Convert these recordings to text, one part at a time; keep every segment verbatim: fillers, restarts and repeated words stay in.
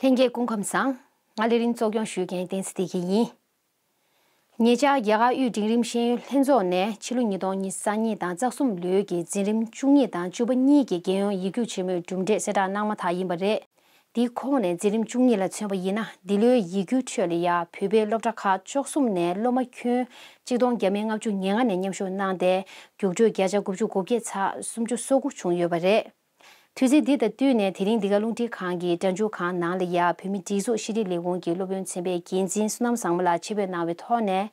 ལྷན་རྒྱས་སྐུ་ཁམས་བཟང་། ང་ལས་རིམ་གཙོ་སྐྱོང་ཞུ་མཁན་བསྟན་འཛིན་བདེ་སྐྱིད་ཡིན། ཉེ་ཆར་རྒྱ་གར་དབུས་འབྲིང་རིམ་ཤེས་ཡོན་ལྷན་ཚོགས་ནས་ཕྱི་ལོ་ཉིས་སྟོང་ཉི་ཤུ་རྩ་གཉིས་དང་རྩ་གསུམ་ལོའི་གི་འཛིན་རིམ་བཅུ་གཉིས་དང་བཅུ་པ་གཉིས་ཀྱི་རྒྱལ་ཡོངས་ཡིག་རྒྱུགས་ཆེན་མོའི་གྲུབ་འབྲས་གསལ་བསྒྲགས་གནང་མ་ཐག་ཡིན་པ་རེད། འདིའི་ཁོངས་ནས་འཛིན་རིམ་བཅུ་གཉིས་ལ་མཚོན་པ་ཡིན་ན། འདི་ལོའི་ཡིག་རྒྱུགས་ཁྲོད་ལ་ཡ་བོད་པའི་སློབ་གྲྭ་ཁག་བཅུ་གསུམ་ནས་སློབ་མ་ཁྱོན་གཅིག་སྟོང་བརྒྱ་མེད་ལྔ་བཅུ་ང་ལྔ་ནས་མཉམ་ཞུགས་གནང་སྟེ། རྒྱུགས་སྤྲོད་བརྒྱ་ཆ་དགུ་བཅུ་གོ་བརྒྱད་ཚེག་སུམ་ཅུ་སོ་དགུ་བྱུང་ཡོད་པ་རེད། དུས་ཚིགས་འདི་དང་བསྟུན་ནས་དེ་རིང་འདི་ག་རླུང་འཕྲིན་ཁང་གི་སྒྲ་འཇུག་ཁང་ནང་ལ་ཡ་བོད་མིའི་སྒྲིག་འཛུགས་ཤེས་རིག་ལས་ཁུངས་ཀྱི་སློབ་དཔོན་ཚན་པའི་འགན་འཛིན་བསོད་ནམས་བཟང་མོ་ལགས་ཆེད་ཕེབས་གནང་བའི་ཐོག་ནས།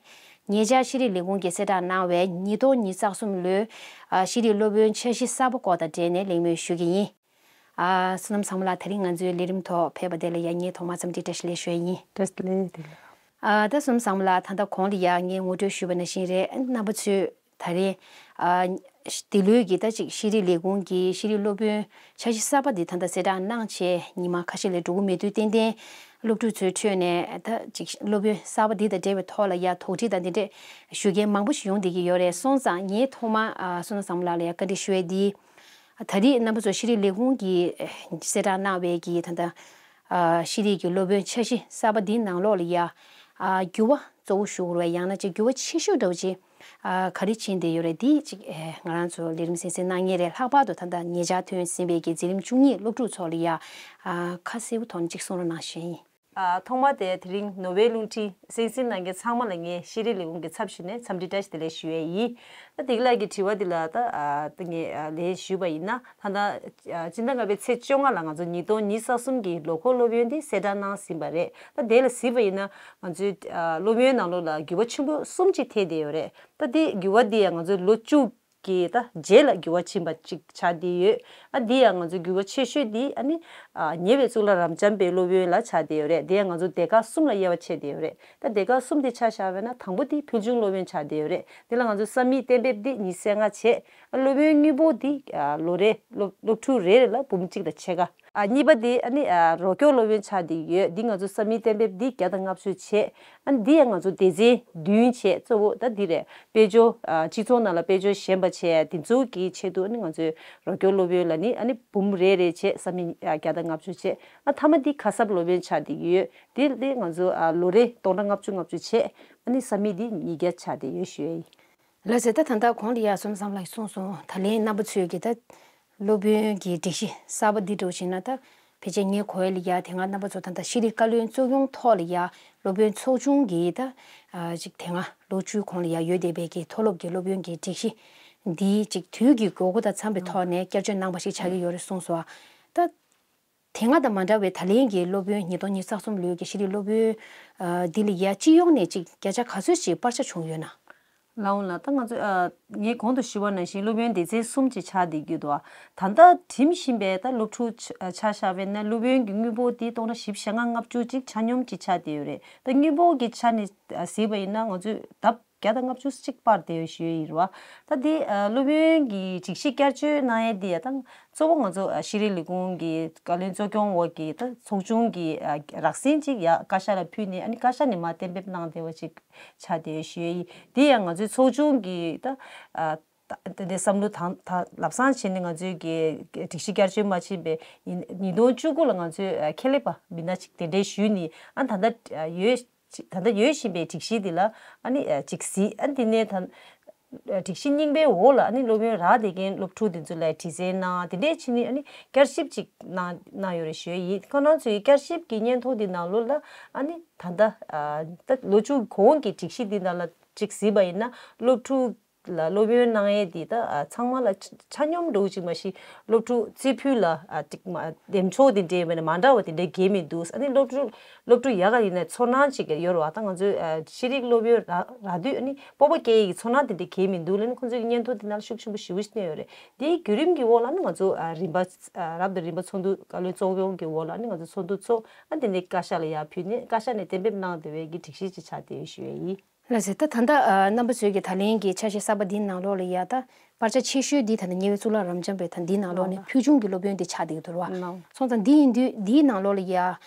ཉེ་ཆར་ཤེས་རིག་ལས་ཁུངས་ཀྱིས་གསལ་བསྒྲགས་གནང་བའི་ཉིས་སྟོང་ཉི་ཤུ་རྩ་གསུམ་ལོའི་ཨ་ཤེས་རིག་སློབ་དཔོན་འཆར་གཞི་གསར་པ་སྐོར་དང་འབྲེལ་ནས་གླེང་མོལ་ཞུ་གི་ཡིན། ཨ་བསོད་ནམས་བཟང་མོ་ལགས་དེ་རིང་ང་ཚོའི་ལས་རིམ་ཐོག་ཕེབས་པ་དེ་ལ་ཡ་ངས་ཐོག་མར་འཚམས་འདྲི་བཀྲ་ཤིས་བདེ་ལེགས་ཞུ་ཡ་ཡིན། བཀྲ་ཤིས་བདེ་ལེགས། ཨ་ད་བསོད་ནམས་བཟང་མོ་ལགས། ད་ལྟ་གོང་ལ་ཡ་ངས་ངོ་སྤྲོད་ཞུས་པ་ནང་བཞིན་རེད། རྣམ་པ་ཚོས་ད་རེས་ཨ་འདི་ལོའི་གི་ད་ཅིག་ཤེས་རིག་ལས་ཁུངས་ཀྱི་ཤེས་རིག་སློབ་དཔོན་འཆར་གཞི་གསར་པ་འདི་ད་ལྟ་གསལ་བསྒྲགས་གནང་བྱས་ཉི་མ་ཁ་ཤས་ལས་འགྲོ་གི་མེད་དུས། ཏན་ཏན་སློབ་ཕྲུག་ཚོའི་ཁྲོད་ནས་ད་ཅིག་སློབ་དཔོན་གསར་པ་འདི་དང་འབྲེལ་བའི་ཐོག་ལ་ཡ་དོགས་འདྲི་དང་འདི་འདྲས་ཞུ་མཁན་མང་པོ་ཞིག་ཡོང་བསྡད་ཀྱི་ཡོད་རེད། སོང་ཙང་ངས་ཐོག་མར་ཨ་བསོད་ནམས་བཟང་མོ་ལགས་ལ་ཡ་བཀའ་འདྲི་ཞུ་ཡས་འདི། ད་རེས་རྣམ་པ་ཚོ་ཤེས་རིག་ལས་ཁུངས་ཀྱིས་གསལ་བསྒྲགས་གནང་བའི་གི་ད་ལྟ་ཨ་ཤེས་རིག་གི་སློབ་དཔོན་འཆར་གཞི་གསར་པ་འདིའི་ནང་ལོགས་ལ་ཡ་ཨ་འགྱུར་བ་གཙོ་བོ་ཞུ་དགོས་རེད། ཡང་ན་ཅིག་འགྱུར་བ་ཆེ་ཤོས་འདྲ་བོ་ཅིག་ཨ་ག་རེ་ཕྱིན་བསྡད་ཡོད་རེད། འདི་ཅིག་ཨེ་ང་རང་ཚོ་ལས་རིམ་གསན་གཟིགས་གནང་མཁན་རེད། ལྷག་པར་དུ་ད་ལྟ་ཉེ་ཆར་ཐོན་ཟིན་པའི་གི་འཛིན་རིམ་བཅུ་གཉིས་སློབ་ཕྲུག་ཚོ་ལ་ཡ་ཨ་ཁ་གསལ་པོ་ཐོག་ནས་ཅིག་གསུང་རོགས་གནང་ཞུ་ཡིན། ཨ་ཐོག་མ་དེ་དེ་རིང་ནོར་ཝེ་རླུང་འཕྲིན་གསན་གཟིགས་གནང་མཁན་ཚང་མ་ལ་ངས་ཤེས་རིག་ལས་ཁུངས་ཀྱི་ཚབ་ཞུས་ནས་འཚམས་འདྲི་བཀྲ་ཤིས་བདེ་ལེགས་ཞུ་ཡས་ཡིན། ད་དེ་ག་ལགས་ཀྱི་དྲི་བ་འདི་ལ་ད་ཨ་ད་ངས་ཨ་ལན་ཞུས་པ་ཡིན་ན། ད་ལྟ་ཨ་སྤྱི་ཟླ་ལྔ་པའི་ཚེས་བཅོ་ལྔ་ལ་ང་ཚོ་ཉིས་སྟོང་ཉི་ཤུ་རྩ་གསུམ་གྱི་ལོ་འཁོར་སློབ་ཡོན་དེ་གསལ་བསྒྲགས་གནང་ཟིན་པ་རེད། ད་དེ་ལ་གཟིགས་པ་ཡིན་ན་ང་ཚོའི་ཨ་སློབ་ཡོན་ནང་ལོགས་ལ་འགྱུར་བ་ཆེན་པོ་གསུམ་ཅིག་ཐེབས་བསྡད་ཡོད་རེད། ད་དེ་འགྱུར་བ་དེ་ཡང་ང་ཚོའི་ལོ་བཅུ་གི་ད་རྗེས་ལ་འགྱུར་བ་ཕྱིན་པ་ཅིག་ཆགས་བསྡད་ཡོད། ཨ་འདི་ཡང་ང་ཚོའི་འགྱུར་བ་ཆེ་ཤོས་འདི་ཨ་ནི་ཨ་ཉེ་བའི་གཙུག་ལག་རབ་འབྱམས་པའི་སློབ་ཡོན་ལ་ཆགས་བསྡད་ཡོད་རེད། དེ་ཡང་ང་ཚོ་སྡེ་ཁག་གསུམ་ལ་དབྱེ་བ་ཕྱེ་བསྡད་ཡོད་རེད། ད་སྡེ་ཁག་གསུམ་དེ་ཆ་བཞག་པ་ན་དང་པོ་དེ་ཕུལ་བྱུང་སློབ་ཡོན་ཆགས་བསྡད་ཡོད་རེད། དེ་ལ་ང་ཚོ་ས་མིག་གཏན་འབེབས་འདི་ཉི་ཤུ་རྩ་ལྔ་བྱས། ཨ་སློབ་ཡོན་དངུལ་ཕོགས་འདི་ཨ་ལོ་རེ་སློབ་སློབ་ཕྲུག་རེ་རེ་ལ་འབུམ་གཅིག་དང་ཕྱེད་ཀ། ཨ་གཉིས་པ་དེ་ཨ་ནི་ཨ་རོགས་སྐྱོར་སློབ་ཡོན་ཆགས་བསྡད་ཡོད། འདི་ང་ཚོ་ས་མིག་གཏན་འབེབས་འདི་བརྒྱ་དང་ལྔ་བཅུ་བྱས། ཨ་འདི་ཡང་ང་ཚོ་སྡེ་ཚན་བདུན་བྱས། གཙོ་བོ་ད་འདི་རེད། དཔལ་འབྱོར་ཨ་སྤྱི་ཚོགས་ནང་ལ་དཔལ་འབྱོར་ཞན་པ་བྱས་དེ་ཚོ་གི་ཆེད་དུ་ཨ་ནི་ང་ཚོས་རོགས་སྐྱོར་སློབ་ཡོན་ལ་ནི་ཨ་ནི་འབུམ་རེ་རེ་བྱས། ས་མིག་ཨ་བརྒྱ་དང་ལྔ་བཅུ་བྱས། ཨ་མཐའ་མ་འདི་ཁ་གསབ་སློབ་ཡོན་ཆགས་བསྡད་ཡོད། འདི་འདི་ང་ཚོ་ཨ་ལོ་རེ་སྟོང་ཕྲག་ལྔ་བཅུ་ལྔ་བཅུ་བྱས། ཨ་ནི་ས་མིག་འདི་ཉིས་བརྒྱ་ཆགས་བསྡད་ཡོད་ཞུ་ཡ་ཡིན། ལགས་སེ། ད་ད་ལྟ་གོང་ལ་ཡ་བསོད་ནམས་ལགས་གསུངས་སོང་། ད་ལན་རྣམ་པ་ཚོས་ཀྱི་ད་སློབ་དཔོན་གྱི་སྒྲིག་གཞི་གསར་པ་འདི་འདྲ་བོ་ཞིག་ན། ད་ཕལ་ཆེར་ངའི་གོ་བ་ལ་ཡ་དེ་སྔ་རྣམ་པ་ཚོ་ད་ལྟ་ཤེས་རིག་བཀའ་བློན་གཙོ་སྐྱོང་ཐོག་ལ་ཡ་སློབ་དཔོན་ཚོགས་ཆུང་གི་ད་ཨ་ཅིག་དེ་སྔ་ལོ་བཅུའི་གོང་ལ་ཡ་ཡོད་བསྡད་པའི་གི་མཐོ་སློབ་ཀྱི་སློབ་དཔོན་གྱི་སྒྲིག་གཞི་འདི་ཅིག་དུས་ཀྱི་དགོས་མཁོ་དང་འཚམས་པའི་ཐོག་ནས་བསྐྱར་བཅོས་གནང་བ་ཞིག་ཆགས་ཀྱི་ཡོད་རེད་གསུངས་སོང་། ད་དེ་སྔ་དང་མ་འདྲ་བའི་ད་ལན་གྱི་སློབ་དཔོན་ཉིས་སྟོང་ཉི་ཤུ་རྩ་གསུམ་ལོའི་གི་ཤེས་རིག་སློབ་དཔོན་ཨ་འདི་ལ་ཡ་སྤྱི་ཡོངས་ནས་ཅིག་བརྒྱ་ཆ་ག་ཚོད་ཅིག་སྤར་ཆ་བྱུང་ཡོད་ན། ལགས་འོང་ལགས། ད་ང་ཚོས་ཨ་ངས་གོང་དུ་ཞུས་པ་ནང་བཞིན་སློབ་ཡོན་སྡེ་ཚན་གསུམ་ཅིག་ཆགས་བསྡད་ཀྱི་འདུག་ད་ལྟ་འགྲིམ་བཞིན་པའི་ད་སློབ་ཕྲུག་ཆ་ཆ་བཞག་པ་ཡིན་ན་སློབ་ཡོན་གྱི་དངུལ་ཕོགས་དེ་སྟོང་ཕྲག་བཞི་བཅུ་ཞེ་ལྔ་ལྔ་བཅུ་ཅིག་ཆ་སྙོམས་ཅིག་ཆགས་བསྡད་ཡོད་རེད། ད་དངུལ་ཕོགས་ཀྱི་ཆ་ནས་ཨ་གཟིགས་པ་ཡིན་ན་ང་ཚོས་ལྡབ་བརྒྱ་དང་ལྔ་བཅུ་ཅིག་སྤར་བསྡད་ཡོད་ཞུ་ཡི་རེད་བ། ད་དེ་ཨ་སློབ་ཡོན་གྱི་སྒྲིག་གཞི་བསྐྱར་བཅོས་གནང་ཡས་དེ་ཡ་ད་གཙོ་བོ་ང་ཚོ་ཨ་ཤེས་རིག་ལས་ཁུངས་ཀྱི་བཀའ་བློན་གཙོ་སྐྱོང་འོག་གི་ད་ཚོགས་ཆུང་གི་ཨ་རགས་ཟིན་ཅིག་ཡ་བཀའ་ཤག་ལ་ཕུལ་ནས་ཨ་ནི་བཀའ་ཤག་ནས་མར་གཏན་འབེབས་གནང་བསྡད་པ་ཅིག་ཆགས་བསྡད་ཡོད་ཞུ་ཡི། དེ་ཡང་ང་ཚོའི་ཚོགས་ཆུང་གི་ད་ཨ་ད་དེ་འདྲའི་བསམ་བློ་དང་ད་ལམ་སང་བྱས་ནས་ང་ཚོའི་གི་སྒྲིག་གཞི་བསྐྱར་བཅོས་མ་ཕྱིན་པའི་ཉིས་ཉིས་སྟོང་བཅུ་དགུ་ལ་ང་ཚོའི་ཨ་ཁྱད་ལས་པ་མི་སྣ་ཅིག་དེ་འདྲའི་ཞུས་ནས་ཨ་ད་ལྟ་ཨ་ཡོད། ད་ལྟ་ཡོད་བཞིན་པའི་སྒྲིག་གཞི་འདི་ལ་ཨ་ནི་ཨ་ཅིག་གཟིགས། ཨ་འདི་ནས་ད་སྒྲིག་གཞི་རྙིང་པའི་འོག་ལ་ཨ་ནི་སློབ་ཡོན་རག་བསྡད་མཁན་སློབ་ཕྲུག་འདི་ཚོ་ལ་དྲི་རྩད་གནང་། དེ་འདྲས་བྱས་ནས་ཨ་ནི་བསྐྱར་ཞིབ་ཅིག་གནང་གནང་ཡོད་རེད་ཞུ་ཡ་ཡིན། ཁོང་རྣམ་ཚོས་བསྐྱར་ཞིབ་ཀྱི་སྙན་ཐོ་འདི་ནང་ལོགས་ལ་ཨ་ནི་ད་ལྟ་ཨ་ད་ལོ་བཅུ་གོང་གི་སྒྲིག་གཞི་འདི་ནང་ལ་ཅིག་གཟིགས་པ་ཡིན་ན་སློབ་ཕྲུག་ལ་སློབ་ཡོན་གནང་ཡས་འདི་ད་ཨ་ཚང་མ་ལ་ཆ་ཆ་སྙོམས་འདྲ་བོ་ཅིག་མ་གཞི་སློབ་ཕྲུག་རྩེ་ཕུད་ལ་ཨ་ཅིག་མ་འདེམས་ཤོག་དེ་འདྲའི་མ་མ་འདྲ་བ་དེ་འདྲའི་གས་མི་འདུག་ཨ་ནི་སློབ་ཕྲུག་སློབ་ཕྲུག་ཡག་ག་ཡིན་ན་ཚོར་སྣང་ཅིག་ཡོད་རེད་བ། ད་ང་ཚོའི་ཨ་ཤེས་རིག་སློབ་ཡོན་རག་རག་དུས་ཨ་ནི་སྤོབས་པ་སྐྱེ་ཡས་ཀྱི་ཚོར་སྣང་དེ་འདྲའི་གས་མི་འདུག་ལབ་ནས་ཁོང་ཚོའི་སྙན་ཐོ་དེ་ནང་ལ་ཤུགས་ཆེན་པོ་ཞེ་པོ་ཞིག་བསྟན་ཡོད་རེད། དེའི་བརྒྱུད་རིམ་གྱི་འོག་ལ་ཨ་ནི་ང་ཚོ་ཨ་རིམ་པ་ཨ་རབ་དང་རིམ་པ་ཚོགས་འདུ་བཀའ་བློན་གཙོ་སྐྱོང་གི་འོག་ལ་ཨ་ནི་ང་ཚོ་ཚོགས་འདུ་ཚོགས། ཨ་དེ་ནས་བཀའ་ཤག་ལ་ཡར་ཕུལ་ནས་བཀའ་ཤག་ནས་གཏན་འབེབས་གནང་བསྡད་པའི་གི་སྒྲིག་གཞི་ཅིག་ཆགས་བསྡད་ཡོད་ཞུ་ཡ་ཡིན། ལགས་སེ། ད་ད་ལྟ་ཨ་རྣམ་པ་ཚོས་ཀྱི་ད་ལན་གྱི་འཆར་གཞི་གསར་པ་འདིའི་ནང་ལོགས་ལ་ཡ་ད་བར་ཆ་ཆེ་ཤོས་འདི་ད་ལྟ་ཉེ་བའི་གཙུག་ལག་རབ་འབྱམས་པའི་ད་འདིའི་ནང་ལོགས་ནས་ལགས། ཕུལ་བྱུང་གི་སློབ་ཡོན་འདི་ཆགས་བསྡད་ཀྱི་འདུག་ར་བ། ལགས། སོང་ཙང་འདི་ཡིན་དུས་འདིའི་ནང་ལོགས་ལ་ཡ་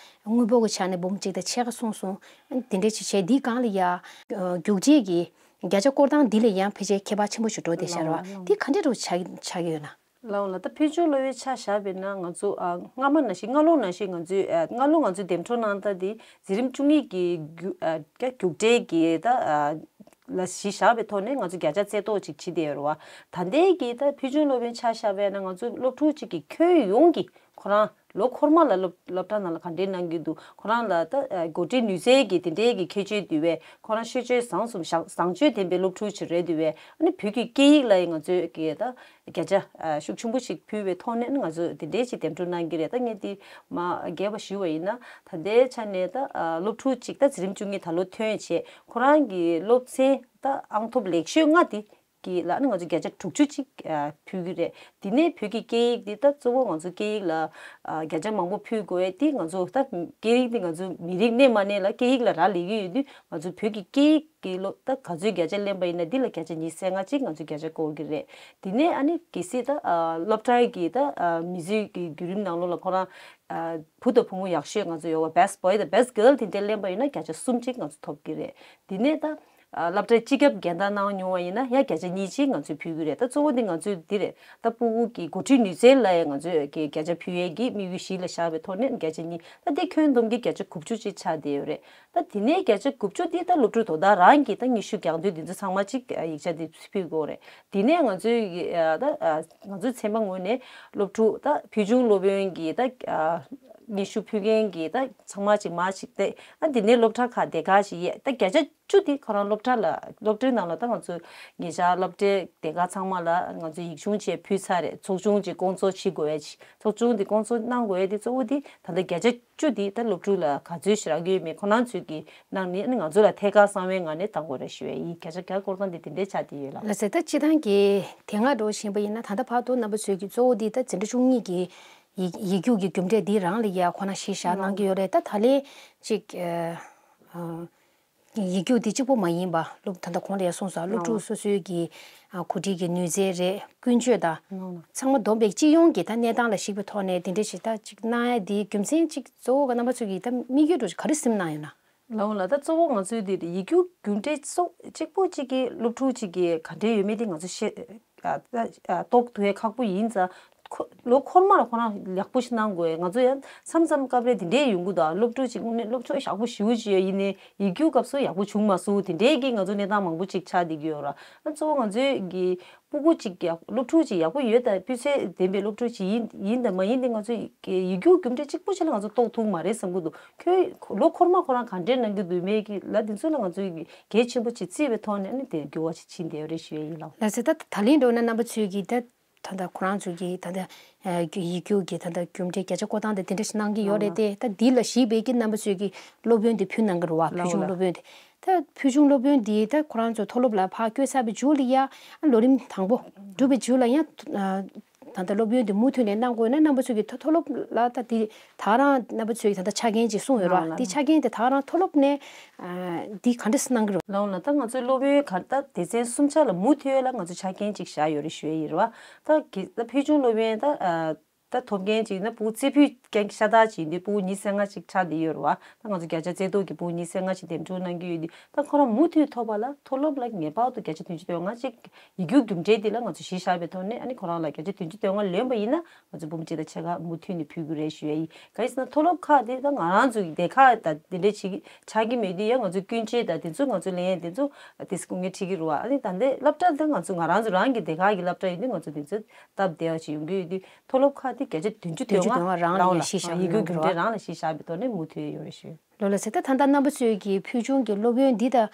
དངུལ་ཕོགས་ཀྱི་ཆ་ནས་འབུམ་གཅིག་དང་ཕྱེད་ཀ་གསུངས་སོང་། དེ་འདྲ་ཅིག་བྱས་འདིའི་སྒང་ལ་ཡ་རྒྱུགས་འབྲས་ཀྱི་བརྒྱ་ཆ་སྐོར་སྟངས་འདི་ལ་ཡང་ཕལ་ཆེར་ཁྱད་པར་ཆེན་པོ་ཞིག་འགྲོ་བསྡད་ཤག་ར་བ། ལགས་ལགས། འདི་ག་འདྲ་འདྲ་བོ་ཆགས་ཆགས་ཀྱི་ཡོད་ན། ལའོ་ལ་ད་ཕུལ་བྱུང་སློབ་ཡོན་ཆ་བཞག་པས་ན་ང་ཚོ་ཨ་སྔ་མ་ནང་བཞིན་སྔ་ལོ་ནང་བཞིན་ང་ཚོས་ཨ་སྔ་ལོ་ང་ཚོས་འདེམས་སྒྲུག་གནང་སྟངས་དེ་འཛིན་རིམ་བཅུ་གཉིས་ཀྱི་རྒྱུགས་ཨ་རྒྱུགས་གྲལ་གྱི་ད་ཨ་ལ་གཞི་བཞག་པའི་ཐོག་ནས་ང་ཚོ་བརྒྱ་ཆ་རྩ་གཏོགས་ཅིག་བྱེད་བསྡད་ཡོད་རེད་བ། ད་ལྟའི་གི་ད་ཕུལ་བྱུང་སློབ་ཡོན་ཆ་བཞག་པས་ན་ང་ཚོ་སློབ་ཕྲུག་ཅིག་གི་ཁྱོན་ཡོངས་ཀྱི་ཁོ་རང་ལོ་འཁོར་མ་ལ་སློབ་སློབ་གྲྭ་ནང་ལ་ག་འདྲའི་གནང་གི་འདུག་ཁོ་རང་ལ་ད་ཨ་འགོ་ཁྲིད་ནུས་རྩལ་གྱི་དེ་འདྲའི་གི་ཁྱད་ཆོས་འདུས་པས་ཁོ་རང་ཤེས་བྱ་བཟང་གསུམ་བཟང་བཟང་སྤྱོད་ལྡན་པའི་སློབ་ཕྲུག་ཅིག་རེད་འདུག་པས། ཨ་ནི་བོད་ཀྱི་སྐད་ཡིག་ལ་ཡང་ང་ཚོས་གི་ད་བརྒྱ་ཆ་ཨ་ཤུགས་ཆེན་པོ་ཞིག་ཕུལ་བའི་ཐོག་ནས་ང་ཚོས་དེ་འདྲའི་ཅིག་འདེམས་སྒྲུག་གནང་གི་རེད། ད་ངས་དེ་མ་རྒྱས་པ་ཞུས་པ་ཡིན་ན་ད་ལྟའི་ཆ་ནས་ད་ཨ་སློབ་ཕྲུག་ཅིག་ད་འཛིན་རིམ་བཅུ་གཉིས་ད་ལོ་ཐོན་བྱས་ཁོ་རང་གི་སློབ་ཚན་ད་ཨང་ཐོབ་ལེགས་ཤོས་ལྔ་དེ་གི་ལ་ནི་ང་ཚོ་བརྒྱ་ཆ་དྲུག་ཅུ་ཅིག་ཨ་ཕུལ་གི་རེད། དེ་ནས་བོད་ཀྱི་སྐད་ཡིག་འདི་ད་གཙོ་བོ་ང་ཚོ་སྐད་ཡིག་ལ་ཨ་བརྒྱ་ཆ་མང་པོ་ཕུལ་དགོས་ཡས་དེ་ང་ཚོ་ད་སྐད་ཡིག་འདི་ང་ཚོ་མི་རིགས་གནས་མ་གནས་ལ་སྐད་ཡིག་ལ་རག་ལས་ཀྱི་ཡོད་དུས་ང་ཚོ་བོད་ཀྱི་སྐད་ཡིག་གི་ལོ་ད་ག་ཚོད་བརྒྱ་ཆ་ལེན་པ་ཡིན་ན་འདི་ལ་བརྒྱ་ཆ་ཉི་ཤུ་རྩ་ལྔ་ཅིག་ང་ཚོ་བརྒྱ་ཆ་བསྐོར་གི་རེད། དེ་ནས་ཨ་ནི་གལ་སྲིད་ད་ཨ་སློབ་གྲྭའི་གི་ད་ཨ་མི་རྩིས་ཀྱི་བརྒྱུད་རིམ་ནང་ལོགས་ལ་ཁོ་རང་ཨ་བུ་དང་བུ་མོ་ཡག་ཤོས་ང་ཚོ་ཡོད་པ་best boy དང་best girl དེ་འདྲ་ལེན་པ་ཡིན་ན་བརྒྱ་ཆ་གསུམ་ཅིག་ང་ཚོ་ཐོབ་གི་རེད། དེ་ནས་ད་ཨ་སློབ་གྲྭའི་སྤྱི་ཁྱབ་རྒན་བདག་གནང་མྱོང་བ་ཡིན་ན་ཡང་བརྒྱ་ཆ་གཉིས་ཅིག་ང་ཚོས་ཕུལ་གྱི་རེད། ད་གཙོ་བོ་འདི་ང་ཚོས་འདི་རེད། ད་སྤུ་གུ་གི་འགོ་ཁྲིད་ནུས་རྩལ་ལ་ཡང་ང་ཚོས་ཀྱི་བརྒྱ་ཆ་ཕུལ་ཡས་ཀྱི་དམིགས་ཡུལ་གཞི་ལ་བཞག་པའི་ཐོག་ནས་བརྒྱ་ཆ་གཉིས། ད་འདི་ཁྱོན་བསྡོམས་ཀྱི་བརྒྱ་ཆ་དགུ་བཅུ་ཅིག་ཆགས་བསྡད་ཡོད་རེད། ད་དེ་ནས་བརྒྱ་ཆ་དགུ་བཅུ་འདི་ད་སློབ་ཕྲུག་དོ་བདག་རང་གིས་ད་སྙན་ཞུ་རྒྱག་འདོད་འདི་ཚོ་ཚང་མ་ཅིག་ཡིག་ཆ་འདི་ཕུལ་དགོས་རེད། དེ་ནས་ང་ཚོའི་ད་ང་ཚོའི་ཚན་པ་ངོས་ནས་སློབ་ཕྲུག་ད་ཕུལ་བྱུང་སློབ་ཡོན་གྱི་ད་སྙན་ཞུ་ཕུལ་མཁན་གྱི་ད་ཚང་མ་ཅིག་མར་ཅིག་བལྟས། ཨ་དེ་ནས་སློབ་གྲྭ་ཁག་སྡེ་ཁག་ཅིག་ཡས་ད་བརྒྱ་ཆ་བཅུ་དེ་ཁོ་རང་སློབ་གྲྭ་ལ་སློབ་གྲྭའི་ནང་ལ་ད་ང་ཚོ་ཉེ་ཆར་སློབ་གྲྭའི་སྡེ་ཁག་ཚང་མ་ལ་ང་ཚོ་ཡིག་ཆུང་ཅིག་ཕུལ་ཚར་རེད། ཚོགས་ཆུང་ཅིག་སྐོང་ཚོགས་བྱེད་དགོས་ཡས་ཅིག་ཚོགས་ཆུང་དེ་སྐོང་ཚོགས་གནང་དགོས་ཡས་དེ་གཙོ་བོ་དེ་ད་ལྟ་བརྒྱ་ཆ་བཅུ་དེ་ད་སློབ་ཕྲུག་ལ་ག་ཚོད་ཞིག་རག་གི་ཡོད་མེད་ཁོ་རང་ཚོས་ཀྱི་གནང་ནས་ང་ཚོ་ལ་ཐད་ཀར་གསང་བའི་ངང་ནས་བཏང་དགོས་རེད་ཞུ་ཡས་ཡིན། བརྒྱ་ཆ་བརྒྱ་སྐོར་སྟངས་དེ་དེ་འདྲའི་ཆགས་བསྡད་ཡོད་ལགས། ལགས་སེ། ད་སྤྱི་བཏང་གི་དེ་སྔ་འགྲོ་བཞིན་པ་ཡིན་ན་ད་ལྟ་བར་དུ་རྣམ་པ་ཚོས་ཀྱི་གཙོ་བོ་དེ་ད་འཛིན་གྲྭ་བཅུ་གཉིས་ཀྱི་ཡིག་ཡིག་རྒྱུགས་ཀྱི་རྒྱུགས་འབྲས་འདི་རང་ལ་ཡ་ཁོ་ན་གཞི་བཞག་གནང་གི་ཡོད་རེད། ད་ད་ལན་ཅིག་ཨ། ཡིག་རྒྱུགས་འདི་གཅིག་པོ་མ་ཡིན་པ་སློབ་ད་ལྟ་གོང་ལ་ཡང་གསུངས་སོང་། སློབ་ཕྲུག་སོ་སོའི་གི་ཨ་གོ་སྒྲིག་གི་ནུས་རྩལ་རེད། ཀུན་སྤྱོད་དང་ཚང་མ་བསྡོམས་པའི་སྤྱི་ཡོངས་ཀྱི་ད་གནས་སྟངས་ལ་གཞིགས་པའི་ཐོག་ནས་འདི་འདྲ་ཞིག་ད་ཅིག་གནང་ཡ་འདིའི་རྒྱུ་མཚན་ཅིག་གཙོ་བོ་ག་རྣམ་པ་ཚོ་གི་ད་དམིགས་ཡུལ་འདྲ་ཞིག་ག་རེ་སེམས་ནང་ཡོད་ན། ལའོ་ལ་ད་གཙོ་བོ་ང་ཚོའི་འདི་ཡིག་རྒྱུགས་རྒྱུགས་འབྲས་སོགས་གཅིག་པོ་གཅིག་གི་སློབ་ཕྲུག་གཅིག་གི་ག་འདྲས་ཡོད་མེད་དེ་ང་ཚོ་ཤེས་ཨ་ཨ་རྟོགས་ཐུབ་ཡ་ཁག་པོ་ཡིན་ཙང་། ཁོ་ལོ་འཁོར་མ་ལ་ཁོ་རང་ཡག་པོ་ཞིག་གནང་དགོས། ང་ཚོ་ཡང་མཚམས་མཚམས་སྐབས་རེ་དེ་འདྲས་ཡོང་གི་འདུག་སློབ་ཕྲུག་ཅིག་དངོས་གནས་སློབ་སྦྱོང་ཡག་པོ་ཞེ་པོ་ཅིག་ཡོད་ཡིན་ནའི་ཡིག་རྒྱུགས་སྐབས་སུ་ཡག་པོ་བྱུང་མ་སོང་། དེ་འདྲས་ཀྱི་ང་ཚོ་གནས་སྟངས་མང་པོ་ཅིག་ཆགས་བསྡད་ཀྱི་ཡོད་ར། ཨ་གཙོ་བོ་ང་ཚོའི་གི་སྤུ་གུ་ཅིག་ཡག་སློབ་ཕྲུག་ཅིག་ཡག་པོ་ཡོད་དང་སྤུས་ཚད་ལྡན་པའི་སློབ་ཕྲུག་ཅིག་ཡིན་ཡིན་དང་མ་ཡིན་དེ་ང་ཚོ་གི་ཡིག་རྒྱུགས་རྒྱུགས་འབྲས་གཅིག་པོ་ཅིག་ལ་ང་ཚོ་རྟོགས་ཐུབ་མ་རེད་བསམ་གྱི་འདུག་ཁྱོད་ལོ་འཁོར་མ་ཁོ་རང་ག་འདྲས་གནང་གི་འདུག་མེད་ཀྱི་ལ་དེ་ཚོ་ལ་ང་ཚོའི་གི་གལ་ཆེན་པོ་ཅིག་བརྩི་བའི་ཐོག་ནས་ཨ་ནི་དེ་འགྱུར་བ་ཅིག་ཕྱིན་བསྡད་ཡོད་རེད་ཞུ་ཡ་ཡིན་ལགས། ལགས་སེ། ད་ད་ལན་འགྲོ་ན་རྣམ་པ་ཚོས་ཀྱི་ད། ད་ལྟ་ཁོ་རང་ཚོ་གིས་ད་ལྟ་ཡིག་རྒྱུགས་ཀྱི་ད་ལྟ་རྒྱུགས་འབྲས་བརྒྱ་ཆ་བསྐོ་སྟངས་དེ་དེ་འདྲ་ཞིག་གནང་གི་ཡོད་རེད་དེ། ད་འདི་ལ་གཞིགས་པའི་ཀྱི་རྣམ་པ་ཚོས་ཀྱི་སློབ་ཡོན་དེ་ཕུལ་གནང་གི་རེད་བ། ཕུལ་བྱུང་སློབ་ཡོན་དེ། ད་ཕུལ་བྱུང་སློབ་ཡོན་འདི་ད་ཁོ་རང་ཚོ་མཐོ་སློབ་ལ་ཕར་བསྐྱོད་ཚར་བའི་མཇུག་ལ་ཡ་ལོ་རིམ་དང་པོ་གྲུབ་པའི་མཇུག་ལ་ཡ་ད་ལྟ་སློབ་ཡོན་དེ་མུ་མཐུད་ནས་གནང་དགོས་ན་རྣམ་པ་ཚོས་ཀྱི་མཐོ་མཐོ་སློབ་ལ་ད་དེ་ད་རང་རྣམ་པ་ཚོས་ཀྱི་ད་ལྟ་ཆ་རྐྱེན་ཅིག་གསུངས་ཡོད་རེད་བ། དེ་ཆ་རྐྱེན་དེ་ད་རང་མཐོ་སློབ་ནས་འདི་ག་འདྲ་གནང་གི་རེད། ལའོ་ལ་ད་ང་ཚོའི་སློབ་ཡོན་ག་ད་སྡེ་ཚན་གསུམ་ཆ་ལ་མུ་མཐུད་ལ་ང་ཚོ་ཆ་རྐྱེན་ཅིག་བཞག་ཡོད་རེད་ཞུ་ཡ་ཡིན་རེད་བ། ད་གི་ད་ཕུལ་བྱུང་སློབ་ཡོན་ད་ད་ཐོབ་མཁན་ཅིག་ན་སྤུ་གུ་རྩེ་ཕུད་རྐྱང་ཤ་སྟག་ཅིག་ཡིན་དུས་སྤུ་གུ་ཉི་ཤུ་རྩ་ལྔ་ཅིག་ཆགས་བསྡད་ཡོད་རེད་བ། ད་ང་ཚོ་བརྒྱ་ཆ་རྩ་གཏོགས་ཀྱི་སྤུ་གུ་ཉི་ཤུ་རྩ་ལྔ་ཅིག་འདེམས་སྒྲུག་གནང་གི་ཡོད་དུས་ད་ཁོ་རང་མུ་མཐུད་ཐོབ་པ་ལ་མཐོ་སློབ་ལ་ངེས་པར་དུ་བརྒྱ་ཆ་བདུན་ཅུ་དོན་ལྔ་ཅིག་ཡིག་རྒྱུགས་རྒྱུགས་འབྲས་འདི་ལ་ང་ཚོ་གཞི་བཞག་པའི་ཐོག་ནས་ཨ་ནི་ཁོ་རང་ལ་བརྒྱ་ཆ་བདུན་ཅུ་དོན་ལྔ་ལོན་པ་ཡིན་ན་ང་ཚོ་འབུམ་གཅིག་དང་ཕྱེད་ཀ་མུ་མཐུད་ནས་ཕུལ་གྱི་རེད་ཞུ་ཡ་ཡིན། ག་ཡིན་ཟེར་ན་མཐོ་སློབ་ཁག་དེ་ད་ང་རང་ཚོ་གི་སྡེ་ཁག་དང་དེ་འདྲ་བྱེད་ཀྱི་ཆགས་ཀྱི་མེད་དུས་ཡང་ང་ཚོ་ཀུན་སྤྱོད་དང་དེ་ཚོ་ང་ཚོ་ལེན་ཡ་དེ་ཚོ་དེ་སྐུ་ངལ་འཕྲད་ཀྱི་རེད་བ། ཨ་ནི་ད་ལྟའི་སློབ་གྲྭ་དེ་ང་ཚོ་ང་རང་ཚོ་རང་གི་སྡེ་ཁག་གི་སློབ་གྲྭ་ཡིན་དུས་ང་ཚོ་དེ་ཚོ་སྟབས་བདེ་བ་ཞིག་ཡོང་གི་ཡོད་དུས་མཐོ་སློབ་ཁག་དེ་བརྒྱ་ཆ་བདུན་ཅུ་དོན་ལྔ་རང་ལ་གཞི་བཞག་ཡིག་རྒྱུགས་རྒྱུགས་འབྲས་རང་ལ་གཞི་བཞག་པའི་ཐོག་ནས་མུ་མཐུད་ཡོད་རེད་ཞུ། ལོ་ལ་ཟེར་ད་ད་ལྟ་རྣམ་པ་ཚོས་ཀྱི་ཕུལ་བྱུང་གི་སློབ་ཡོན་འདི་དང་